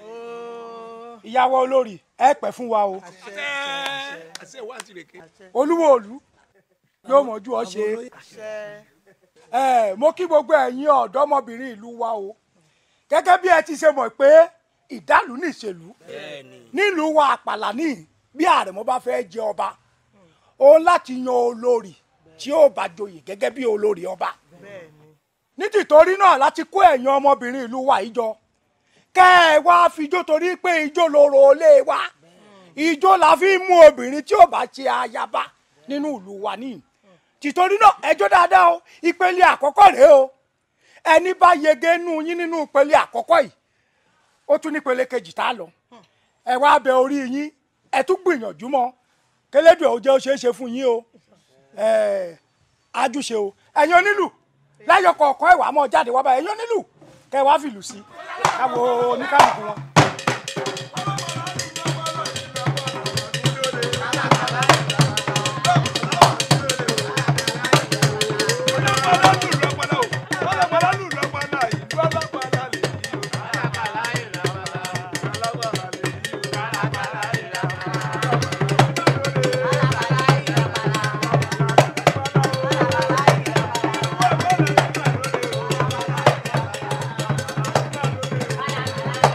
Ìyàwó olórí ẹ pẹ́ fún wa o. Olúwo òlú yóò mọ̀jú ọ ṣe. Mo kí gbogbo ẹ̀yin ọ̀dọ́mọbìnrin ìlú wa o. Gẹ́gẹ́ bí ẹ ti ṣe mọ̀ pé ìdálù ní ìṣèlú nílùú wa àpàlà ní bí àrẹ̀mọ bá fẹ́ jẹ ọba òun láti yan olórí tí ó bá joyè gẹ́gẹ́ bí olórí ọba. Nítìtorí náà láti kó ẹ̀yin ọmọbìnrin ìlú wa ìjọ kẹ́ ẹ wá fijó torí pé ijó lorò lé wa. Ijó la fi ń mú obìnrin tí ó bá ṣe ayaba nínú ìlú wa ní. Tìtorí náà ẹjọ́ dáadáa o. Ìpele àkọ́kọ́ rèé o. Ẹni bá yege nú yín nínú ìpele àkọ́kọ́ yìí ó tún nípele kejì tá a lọ. Ẹ wá bẹ orí yín, ẹ tún gbìyànjú mọ́ kélédùn ó jẹ́ ó ṣeé ṣe fún yín o. Ẹ ajúṣe o. Ẹ̀yin onílù lẹ́yọ̀ kọ̀ọ̀kan ẹ̀wà mọ́ jáde wá báyìí. Ẹ̀yin onílù kẹ́ ẹ wá fìlù sí káwo oníkálukú wọn.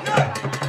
Yeah.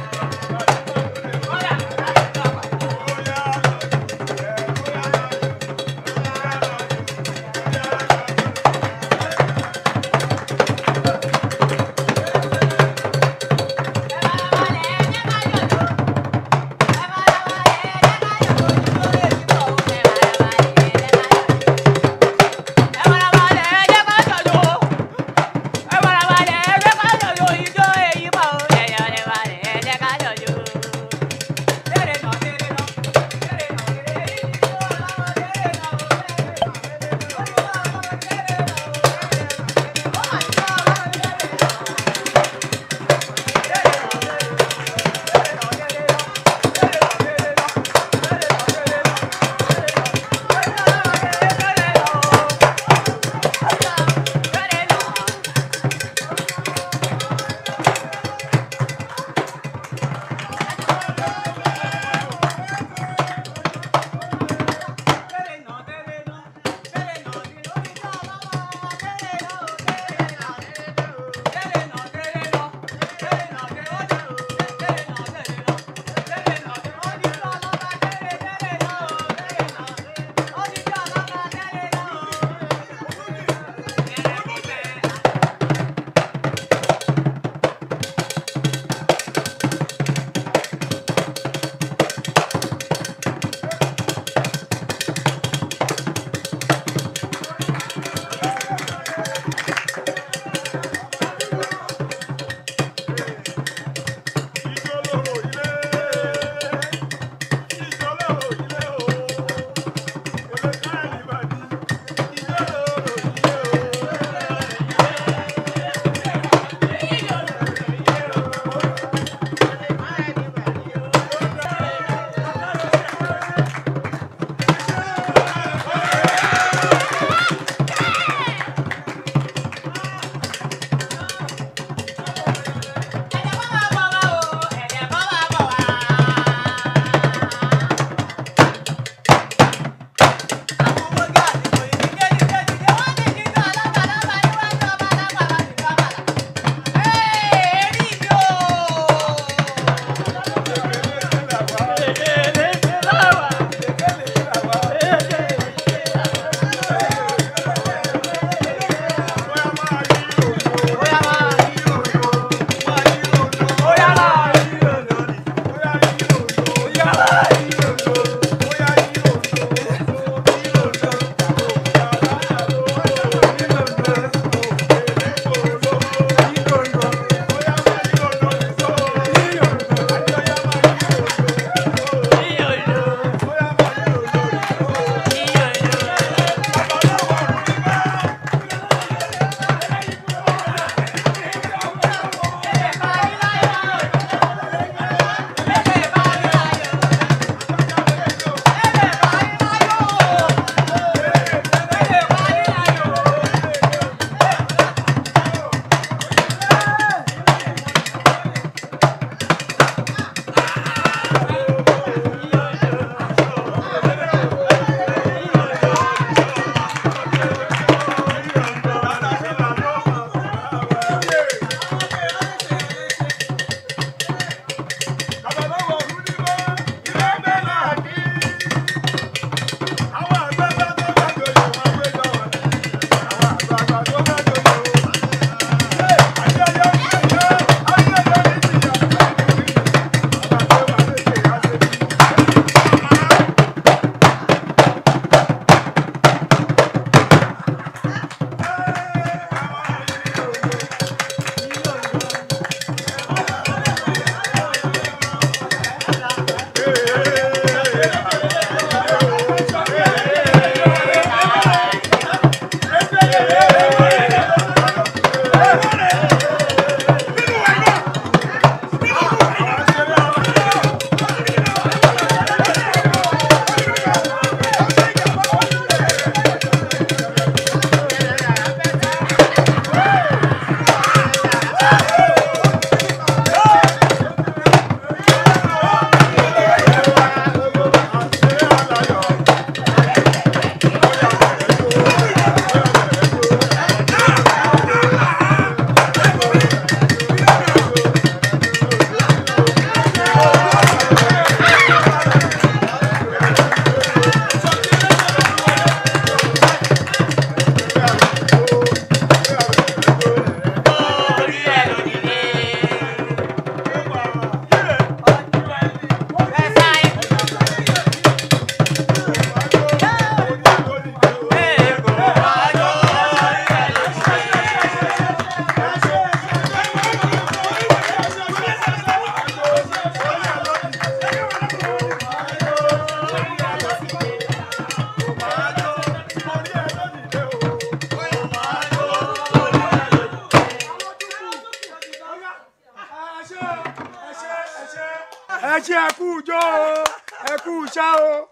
ọwọ́ o, ẹ kú iṣẹ́ o,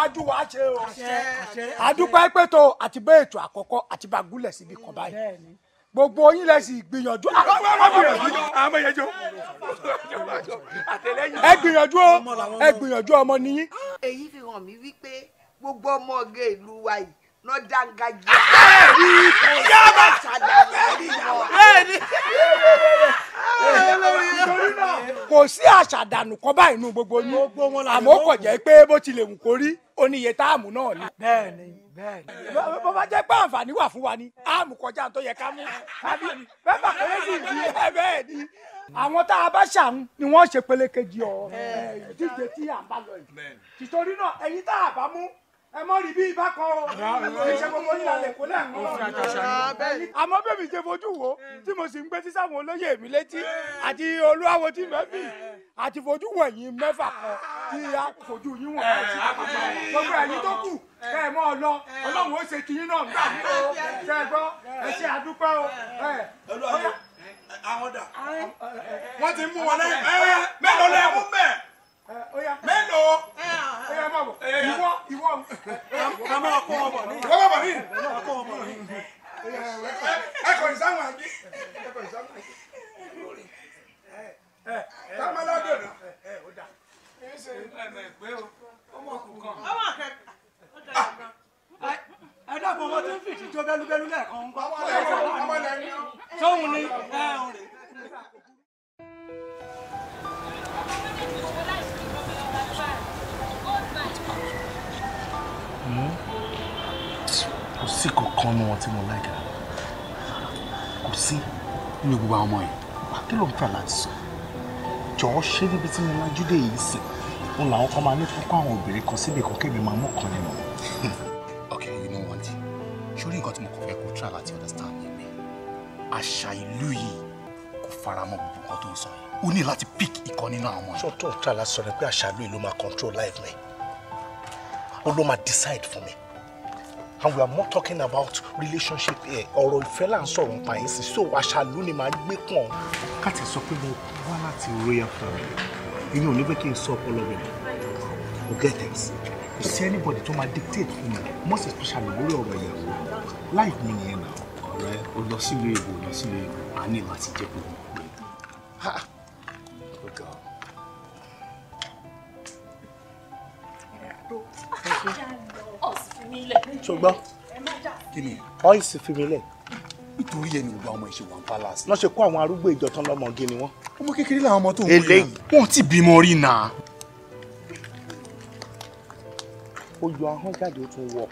ájú wa ṣe o. Àdúpẹ́ pẹ̀tọ́ àti bẹ́ẹ̀ ètò àkọ́kọ́ àti bá gúnlẹ̀ síbi kan báyìí. Gbogbo yín lẹ sì gbìyànjú. Ẹ gbìyànjú o, ẹ gbìyànjú ọmọ nìyí. Èyí fi hàn mí wípé gbogbo ọmọge ìlú wa yìí lọ dángájíá. Nítorí náà kò sí àṣàdànù kan báyìí nù gbogbo yín, àmọ́ kò jẹ́ pé bó tilẹ̀ wù kó rí ó ní iye táàmù náà ni. Bẹ́ẹ̀ni bẹ́ẹ̀ni. Bó bá jẹ́ pé àǹfààní wà fún wa ni àmù kọjá tó yẹ ká mú àbí bẹ́ẹ̀ kéré sì di bẹ́ẹ̀ ni. Àwọn tá a bá ṣàmú ni wọ́n ṣe pelékejì ọ̀ ìdíje tí à ń bá lọ yìí. Tìtorí náà ẹ̀yin tá a bá mú ẹ mọ rí bí ibà kan o, ìṣe gbogbo yìí lálẹ́ kó lẹ́ẹ̀kan. Àmọ́ bẹ́ẹ̀ mi ṣe fojú wo tí mo sì ń gbé sí sáwọn olóyè mi létí àti olúwawo tí mẹ́fì àti fojú wo ẹ̀yin mẹ́fà kan tí a fojú yín wọ̀n gbogbo ẹ̀yin tó kù kẹ́ ẹ mọ́ ọ lọ, Ọlọ́run ó ṣe tiyín náà nígbà mí o, ṣe é gbọ́, ẹ ṣe àdúpẹ́ o. Àwọn dà wọ́n ti mú wọn lẹ́yìn mélòó lẹ́ mú bẹ́ẹ̀ mélòó. Ìwọ ìwọ. A máa kó wọn bọ̀ ní. Wọ́n bọ̀ ní. Ẹ kò ní sáwọn àjí. Ẹ kò ní sáwọn àjí. Támáládò náà. Ẹ dàpọ̀ wọn ti ń fìdí jó bẹ́lúbẹ́lú lẹ́ẹ̀kan ń gbọ́. Sóhun ni ẹ ń rè. Kò sí kankan nu wọn tí mo láìka, kò sí nínú gbogbo àwọn ọmọ yìí. Kí ló ń tà láti sọ? Jọ̀ọ́ ṣé níbi tí mo lajú dé yìí sìn òun làwọn kan máa ní kókó àwọn obìnrin kan síbi kan kébì máa mú kan nínú wọn. Okay, you know what? Sórí nǹkan tí mo kàn fẹ́ kó try láti understand ni pé àṣà ìlú yìí kò fara mọ́ gbogbo nǹkan tó ń sọ yìí. O ní láti pick ìkan nínú àwọn ọmọ yìí. Ṣé tó ń try láti sọ ni pé àṣà ìlú yìí ló máa control life mi? Ó ló máa decide fún mi. And we are more talking about relationship here. Ọ̀rọ̀ ìfẹ́ là ń sọ̀rọ̀ nípa yín sí. So àṣàlú ni màá gbé pọ̀n. Káàtì sọ pé mo wá láti royal family. Ìyẹn ò ní pé kí n sọ ọpọlọ mi. O get it? Kò sí anybody tó máa dictate fún mi. Most especially lórí ọ̀rọ̀ ìyàwó. Life mi nìyẹn náà. Ọ̀rẹ́ o lọ sílùú èbó, lọ sílùú èbó, a ní láti jẹ́ kó mọ̀ pé. Oh God. Ṣùgbọ́n ọ́ìsì fi mi lẹ̀. Nítorí ẹni gbogbo àwọn ìṣe wọn palace. Wọ́n ṣe kó àwọn arúgbó ìjọ tán lọ́mọge ni wọ́n. Ọmọ kékeré làwọn ọmọ tó ń wúlò. Eléyìí. Wọ́n ti bímọ rí náà. Ó yọ ahọ́n jáde ó tún wọ̀.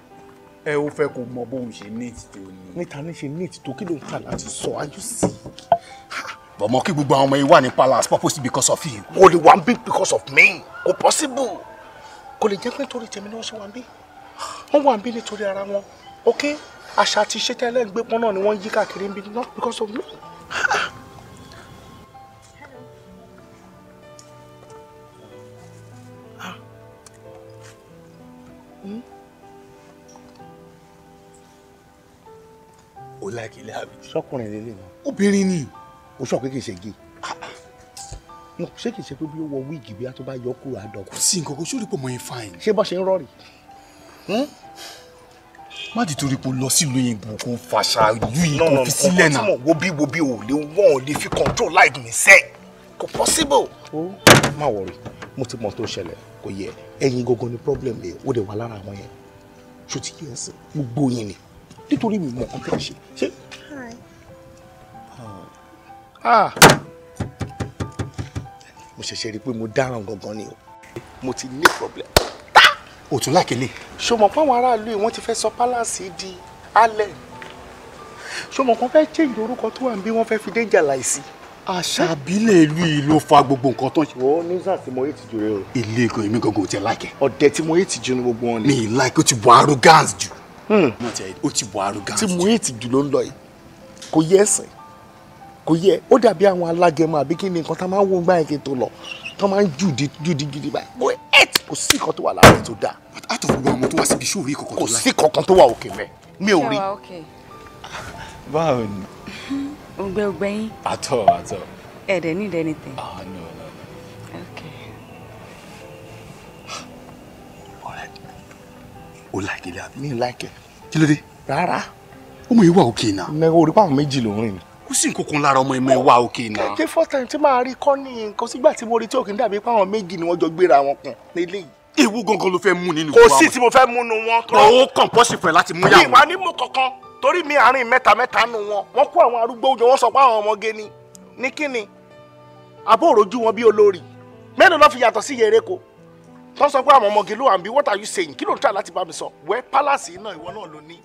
Ẹ ó fẹ́ kó mọ bóun ṣe neat tó ni. Níta ní ṣe neat tó, kí ló ń tà láti sọ? Are you sick? Bọ̀mọ̀ kí gbogbo àwọn ọmọ yìí wà ní palace purposely because of you. Kò lè wà ń bí because of me. Kò possible. Kò lè jẹ́ pé nítorí tèmi ni wọ́n ṣe wà ń bí. Wọ́n wà ń bí nítorí ara wọn. Ok? Àṣà àti iṣẹ́ tẹ́lẹ̀ ń gbé pọ́n náà ni wọ́n yí káàkiri ń bí, not because of me. O like ilé àbí? Ṣọkùnrin lélẹ̀ náà. Obìnrin ni. O sọ pé kì í ṣe gay. Ṣé kì í ṣe pé bí ó wọ wíìgì bí a tó bá yọ kúrò àdọ̀kù? Kò sí nǹkan kan, ṣó rí pé mo yẹn fine. Ṣé bọ́ ṣe ń rọ̀rì? Má di torí pé o lọ sílùú òyìnbó kó fàṣà ìlú yìí kó fi sílẹ̀ náà. No, wo bí o lè wọ́n ò lè fi control life mi sẹ́. Kò possible. Ó má worry, mo ti mọ tó ṣẹlẹ̀, kò yẹ. Ẹ̀yin gangan ni problem rẹ̀, ó dẹ̀ wà lára àwọn yẹn. Ṣó ti yẹ ẹsẹ̀ gbogbo yín ni. Nítorí mi mọ̀ nǹkan tẹ́ ṣe. Ṣé. Ah! Mo ṣẹ̀ṣẹ̀ rí i pé mo dáràn gangan ni o. Mo ti ní problem. O tún lákèlè. Ṣó mọ̀ pé àwọn aráàlú yìí wọ́n ti fẹ́ sọ pálásì di alẹ́? Ṣó mọ̀ pé wọ́n fẹ́ change orúkọ tó wà níbí, wọ́n fẹ́ fi danger láìsí? Àṣà àbílẹ̀ ìlú yìí ló fa gbogbo nǹkan tó ń ṣe. Wo nuisance tí mo hate jù rẹ o. Ilé ìgò èmi gangan ò tiẹ̀ like. Ọ̀dẹ̀ tí mo hate jù ní gbogbo wọn ni. Mi like, ó ti wọ arrogance jù. Ó ti wọ arrogance jù. Tí mo hate jù ló ń lọ yìí. Kò yẹ ẹsẹ̀. Kò yẹ, ó dàbí àwọn alágẹmọ àbí kí ni nǹkan tá máa ń wo gbá yẹn kí n tó lọ. Tó máa ń jùdí jùdí gidi báyìí. Mo hate, kò sí nǹkan tó wà lára ẹ̀ tó dáa. But out of gbogbo àwọn tó wá síbi ṣó rí kankan tó Kò sí kankan tó wà òkè mẹ́. Mi ò rí. Báwo ni? Ògbẹ́ ògbẹ́ yín. Àtọ̀ àtọ̀. Ẹ dẹ̀ need anything. Ah no no no. Okay. O like ilé àbí. Mi like ẹ. Kí ló dé? Rárá. Ọmọ yìí wà òkè náà. Ní orí pàwọn méjì ló ń rìn ni. Kò sí nǹkan kan lára ọmọ ìmọ̀ ẹ̀ wà òkè náà. Kẹ̀kẹ́ first time tí màá rí kọ́ ní nǹkan sígbà tí mo rí tí òkè ń dàbí pàwọn méjì ni wọ́n jọ gbéra wọn kàn nílé yìí. Ewu gangan ló fẹ́ mú nínú Kò sí tí mo fẹ́ mú nu wọn. Ó kàn pọ́sì fún ẹ láti mú yàwó. Mi wá ní mú kankan torí mi àárín mẹ́ta mẹ́ta nu wọn. Wọ́n kó àwọn arúgbó jọ, wọ́n sọ pé àwọn ọmọge ni. Ní kíni? Àbó òrojú wọn bí olórí. Mélòó ló fi yàtọ̀ sí Yereko? Tó sọ pé àwọn ọmọge ló wà ń bí, what are you saying? Kí ló ń try láti bá mi sọ? Wẹ́ pálásì náà ìwọ náà ló ní.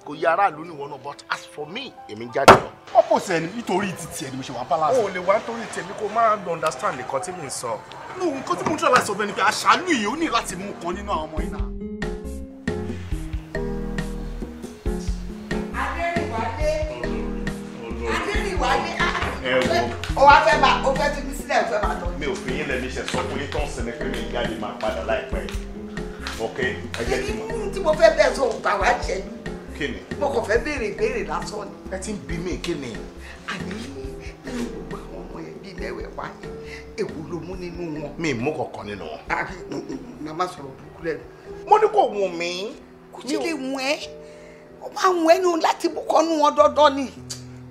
Kò yẹ aráàlú ní ìwọ náà, but as for me, èmi ń jáde lọ. Opposite ẹni nítorí títí ẹni mo ṣe wà pálásì. O ò lè wá nítorí tèmi kó máa understand nǹkan tí mi ń sọ. No, nǹkan tí mo ń try láti sọ fún ẹ ni pé àṣàlù yìí ó ní láti mú kan nínú àwọn ọmọ yìí náà. Adérìnwálé, Ẹ wo. ó wá fẹ́ máa, ó fẹ́ fi mí sílẹ̀, ó fẹ́ máa lọ. Mi ò fi yín lẹ́nu iṣẹ́ sọ fún yín tó ń sinmi pé mi jáde máa padà láìpẹ́. Ok, ẹ jẹ́ kí n mọ̀. Tí mo fẹ́ bẹ́ẹ̀ sọ ògbà wá ṣẹ́jú. Kí ni? Mo kàn fẹ́ béèrè ìbéèrè lásán ni. Ẹ ti ń bi mí kí ni? Àní nínú gbogbo àwọn ọmọ yẹn bíi mẹ́wẹ̀ẹ̀wá yẹn, èwo ló mú nínú wọn? Mi ì mú kankan nínú wọn. Àbí màmá sọ̀rọ̀ burúkú lẹ́nu. Mo ní kò wù mí. Kò sí lè wù ẹ́. Ó máa wù ẹ́ nù láti mú kọ́nú wọn dandan ni.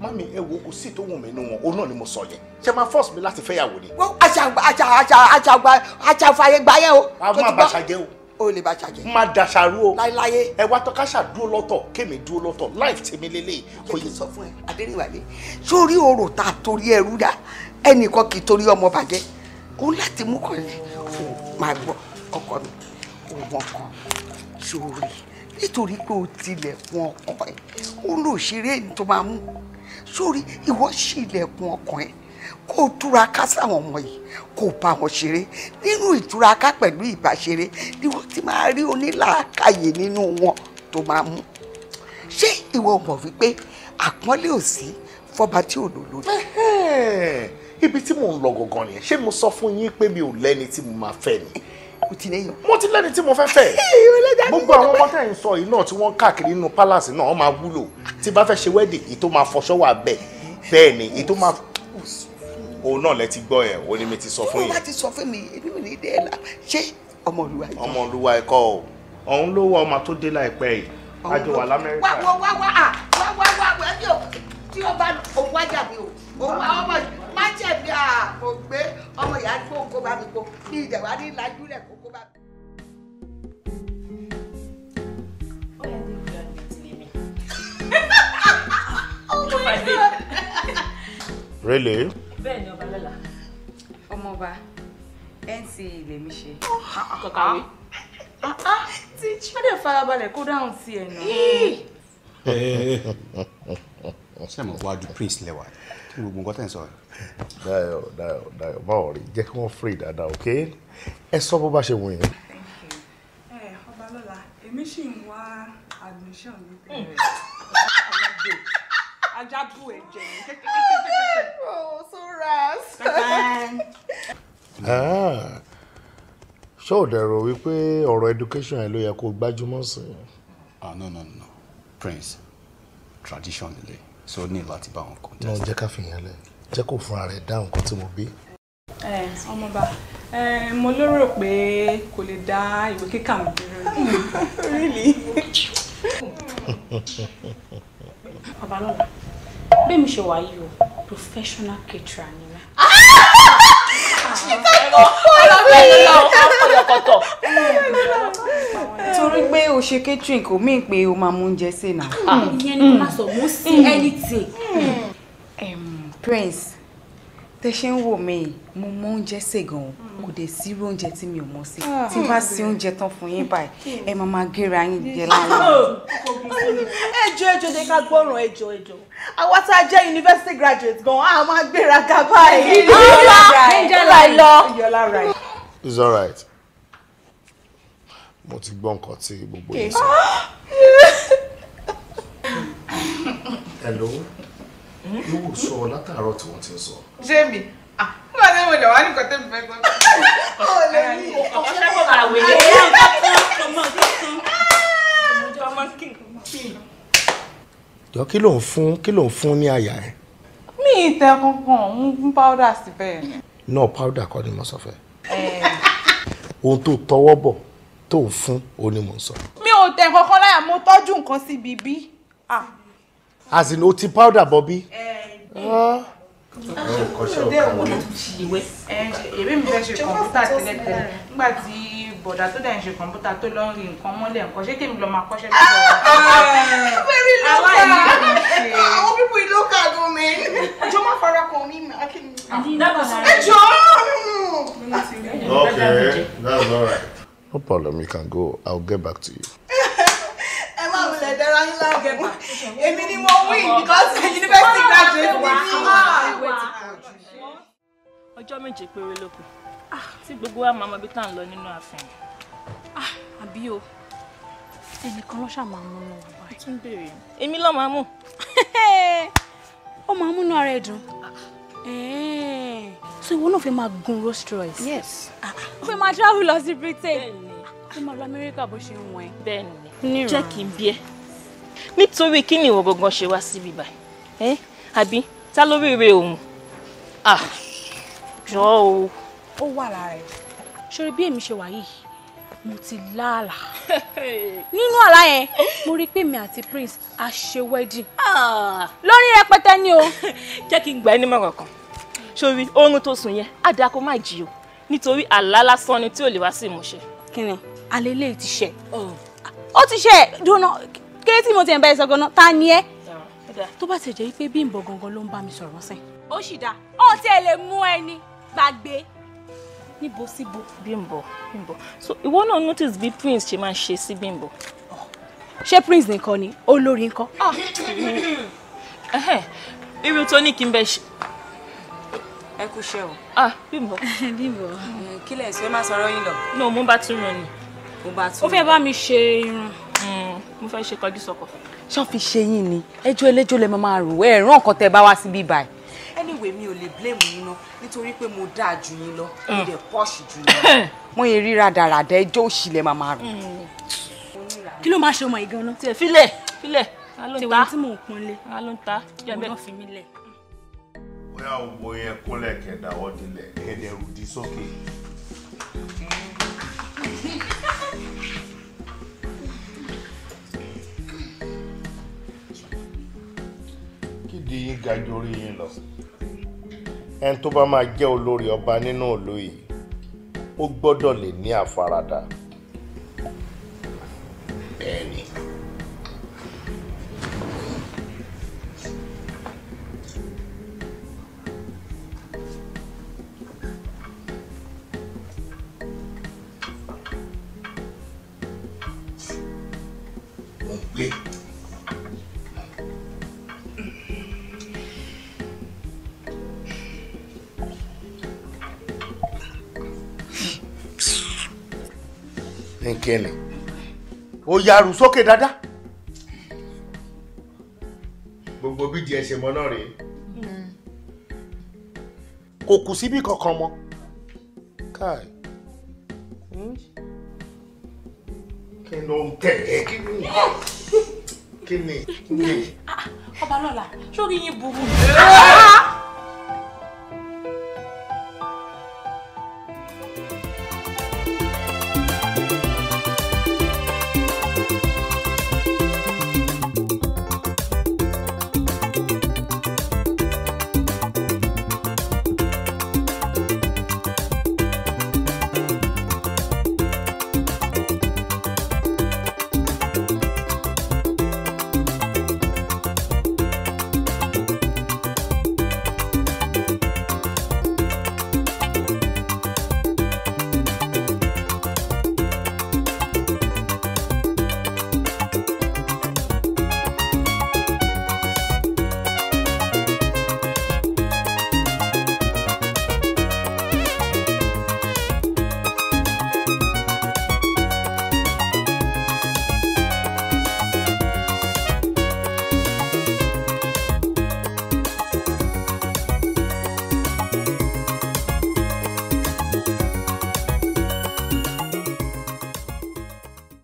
Mami, ẹ wo kò sí tó wù mí nínú wọn, òun náà ni mo sọ yẹn. Ṣé máa force mi láti fẹ́yàwó ni? Wọ́n àṣàgbà àṣàfàyè gbà yẹn o. A máa bàṣà jẹ́ o. O lè bàṣà jẹ́. Má dàṣà rú o. Láíláyé. Ẹ wá tọ́ka ṣàdúró lọ́tọ̀, kémi dúró lọ́tọ̀, life tèmi lélẹ̀. Kò yẹ sọ fún ẹ, Adérìnwálé, sórí orò tá a torí ẹrú dá, ẹnìkan kì í torí ọmọ bàjẹ́. Òun láti mú kàn ní o máa gbọ́ ọkọ mi, òun ọkọ sórí nítorí pé o tilẹ̀kùn ọkọ ẹ̀, òun lò ṣeré ẹni tó máa mú. Sórí ìwọ ṣí ilẹ̀kùn ọkàn ẹ̀ kó o túraká sáwọn ọmọ yìí, kó o bá wọn ṣeré. Nínú ìtúraká pẹ̀lú ìbáṣeré ni wọ́n ti máa rí onílàákàyè nínú wọn tó máa mú. Ṣé ìwọ mọ̀ wípé àpọ́nlé ò sí fọba tí ò lò lórí? Ibi tí mò ń lọ gangan nìyẹn. Ṣé mo sọ fún yín pé mi ò lẹ́ni tí mo máa fẹ́ ni? O ti léyàn. Mo ti lẹ́ni tí mo fẹ́ fẹ́. Gbogbo àwọn ọmọ tẹ́ ń sọ yìí náà tí wọ́n káàkiri nínú palace náà wọ́n máa wúlò. Tí bá fẹ́ ṣe wedding, èyí tó máa fọṣọ wà bẹ́ẹ̀. Bẹ́ẹ̀ ni, èyí tó máa. Òun náà lẹ ti gbọ́ ẹ̀, òun ni mi ti sọ fún Tí yín. wọ́n bá ti sọ fún mi, èmi ò ní dé ẹ̀ la. Ṣé ọmọlúwa yìí? Ọmọlúwa ẹ̀kọ́ o. Òun ló wá ọmọ tó dé láìpẹ́ yìí. A jọ wà l'Amẹ́ríkà. Wá wá wá wá à wá wá wá wá ẹbí o tí o bá òun wájà mi o. Òun wá ọmọ má jẹ̀bi à mo gbé ọmọ ìyá kó kó bá mi kó ní ìdẹ̀wá ní ìlàjúlẹ̀ kó kó bá mi. Really? Bẹ́ẹ̀ ni ọba lọ́la. Ọmọọba, NCE lèmi ṣe. Kọ̀kàwé. Tí wọ́n dẹ̀ farabalẹ̀ kó dáhùn sí ẹ̀ náà. Ṣé mo wá ju Prince lẹ́wà? Kí ni gbogbo nǹkan tẹ̀ ń sọ yìí? Dayọ̀, Dayọ̀, Dayọ̀, báwo rí? Jẹ́ kí wọ́n free dáadáa, ok? Ẹ sọ bó bá ṣe wù yín. Ẹ ọba lọ́la, èmi ṣì ń wá admission mi. Ajá bù ẹ jẹ ní. Oh, so ras. Ṣé ò dẹ̀ rò wípé ọ̀rọ̀ education ẹ ló yẹ kó gbájúmọ́ sí? Ah, no, no, no. Prince, tradition lele, so ní láti bá wọn contest. Náà jẹ́ ká fìyẹn lẹ̀, jẹ́ kó fúnra rẹ̀ dá nǹkan tí mo bí. Ẹ ọmọọba, mo lérò pé kò lè dá ìwé kíkà mi dúró. Really? Ọba lọ́la, bí mi ṣe wà yìí o, professional caterer ni mí. Torí pé o ṣe catering kò mean pé o máa mú oúnjẹ sè náà. Ìyẹn ni mo máa sọ, mo sí anything. Prince, tẹ ṣe ń wò mí, mo mọ oúnjẹ sè gan-an, kò dé sí irú oúnjẹ tí mi ò mọ̀ sí. Tí bá sí oúnjẹ tán fún yín báyìí, ẹ máa máa gẹ́ra yín jẹ láwọn. Ẹjọ́ ẹjọ́ jẹ́ ká gbọ́ràn ẹjọ́ ẹjọ́. Àwa tá a jẹ́ university graduate gan-an, a máa gbéraga báyìí. It's all right. Mo ti gbọ́ nǹkan tí gbogbo yín sọ. Hello. Yóò sọ látàárọ̀ tí wọ́n ti ń sọ. Ṣé mi? Nígbà tí mo lè wá nìkan tẹ́mi fẹ́ sọ. Ó lè ní. Ọ̀ṣẹ́ kò kàwé. Jọ kí ló ń fún ní àyà ẹ? Mi ì tẹ kankan, ń powder síbẹ̀. Náà powder kọ́ ni mo sọ fẹ́. Ohun tó tọwọ́ bọ̀ tó ń fún òun ni mo ń sọ. Mi ò tẹ nǹkan kan láyà, mo tọ́jú nǹkan sí bíbí. As in o ti powder bọbí. Èmi mi fẹ́ ṣe kọ̀ǹpútà tẹ́lẹ̀tẹ́lẹ̀ nígbà tí bọ̀dà tó dẹ̀ ń ṣe kọ̀ǹpútà tó lọ ń rí nǹkan mọ́lẹ̀ nǹkan ṣé kèmi lọ máa kọ́ṣẹ́ lọ́wọ́. Very local. Àwọn people in local go man. Ẹjọ́ má fara kan mi. Ẹjọ́. Okay, that's all right. No problem, you can go. I'll get back to you. Ẹ má wulẹ̀ dára yín láàmú. Èmi ni mo win because university graduate ni mí. Ọjọ́ méje péré ló kù tí gbogbo wa máa mọ ibi tá à ń lọ nínú ààfin. Àbí o, ẹnìkan ló ṣáà máa múnú wa báyìí. Tún béèrè èmi ló máa mú. Ó máa múnú ara ẹ dùn. So ìwọ náà fẹ́ máa gun Rolls Royce. Yes. Ó fẹ́ máa travel lọ sí Britain. Ó fẹ́ máa lọ Amẹ́ríkà bó ṣe ń wọ̀n ẹ́. Bẹ́ẹ̀ni, jẹ́ kí n bí ẹ. Nítorí kí ni ìwọ gangan ṣe wá síbí báyìí? Àbí ta ló rí ire òun? Jọ o. Ó wà lára ẹ̀. Ṣorí bí èmi ṣe wà yìí, mo ti láàlà. Nínú àlá yẹn, mo rí pé mi àti Prince a ṣe wedding. Lórí rẹpẹtẹ ni o. Jẹ́ kí n gbà ẹ́ nímọ̀ràn kan. Ṣorí oorun tó sùn yẹn, á dáa kó má jí o. Nítorí àlá lásán ni tí ò lè wá sí ìmúṣẹ. Kí ni? Àlè lè ti ṣẹ. Ó ti ṣe dúró kéré tí mo ti ẹ̀ ń bá ẹ sọ gan-an, ta ni ẹ́? Tó bá ti jẹ́ pé Bímbọ́ gangan ló ń bá mi sọ̀rọ̀ sẹ́yìn. Ó sì dáa, ó tiẹ̀ lè mú ẹni gbàgbé. Níbo síbo? Bímbọ́, Bímbọ́. So ìwọ náà notice bí Prince ṣe máa ń ṣe sí Bímbọ́. Ṣé Prince nìkan ni? Olórí ńkọ́? Irú tó ní kí n bẹ ṣe. Ẹ kú iṣẹ́ o. Bímbọ́. Bímbọ́. Kí lẹ̀ sọ ẹ máa sọ̀rọ̀ yín lọ. No, mo bá tún rún ni. Mo bá tún. Ó fẹ́ bá mi ṣe irun. Mo fẹ́ ṣe kọjú sọkọ. Ṣọ́ fi ṣe yín ni ẹjọ́ ẹlẹ́jọ́ lẹ máa rò ẹ rán nǹkan tẹ bá wá síbí báyìí. Anyway, mi ò lè blame yín ná nítorí pé mo dáa jù yín lọ, mo dẹ̀ posh jù yín lọ. Mo yẹ ríra dáradá ẹjọ́ òṣì lẹ máa rò. Kí ló máa ṣe ọmọ ìgan náà? Tiẹ̀ filẹ̀ filẹ̀. Tèwé tí mò ń pọ́nlé. A ló ń ta. Mo náà fi mí lẹ̀. Bóyá ògbó yẹn kúnlẹ̀ kẹ̀dáwọ́ dilẹ̀ kẹ̀dẹ̀ rùdí sókè. Kídi yín ga ju orí yín lọ. Ẹni tó bá máa jẹ́ olórí ọba nínú ìlú yìí, ó gbọ́dọ̀ lè ní àfaradà. Bẹ́ẹ̀ni. Mo gbé. Nkene ó yarù sókè dáadáa. Gbogbo bí díẹ̀ ṣe mọ náà rèé. Kò kù síbí kankan mọ́. Káì. Kí ló ń tẹ̀ ẹ́? Kí ni? Kí ni? Ọba lọ́la, sórí yín burú.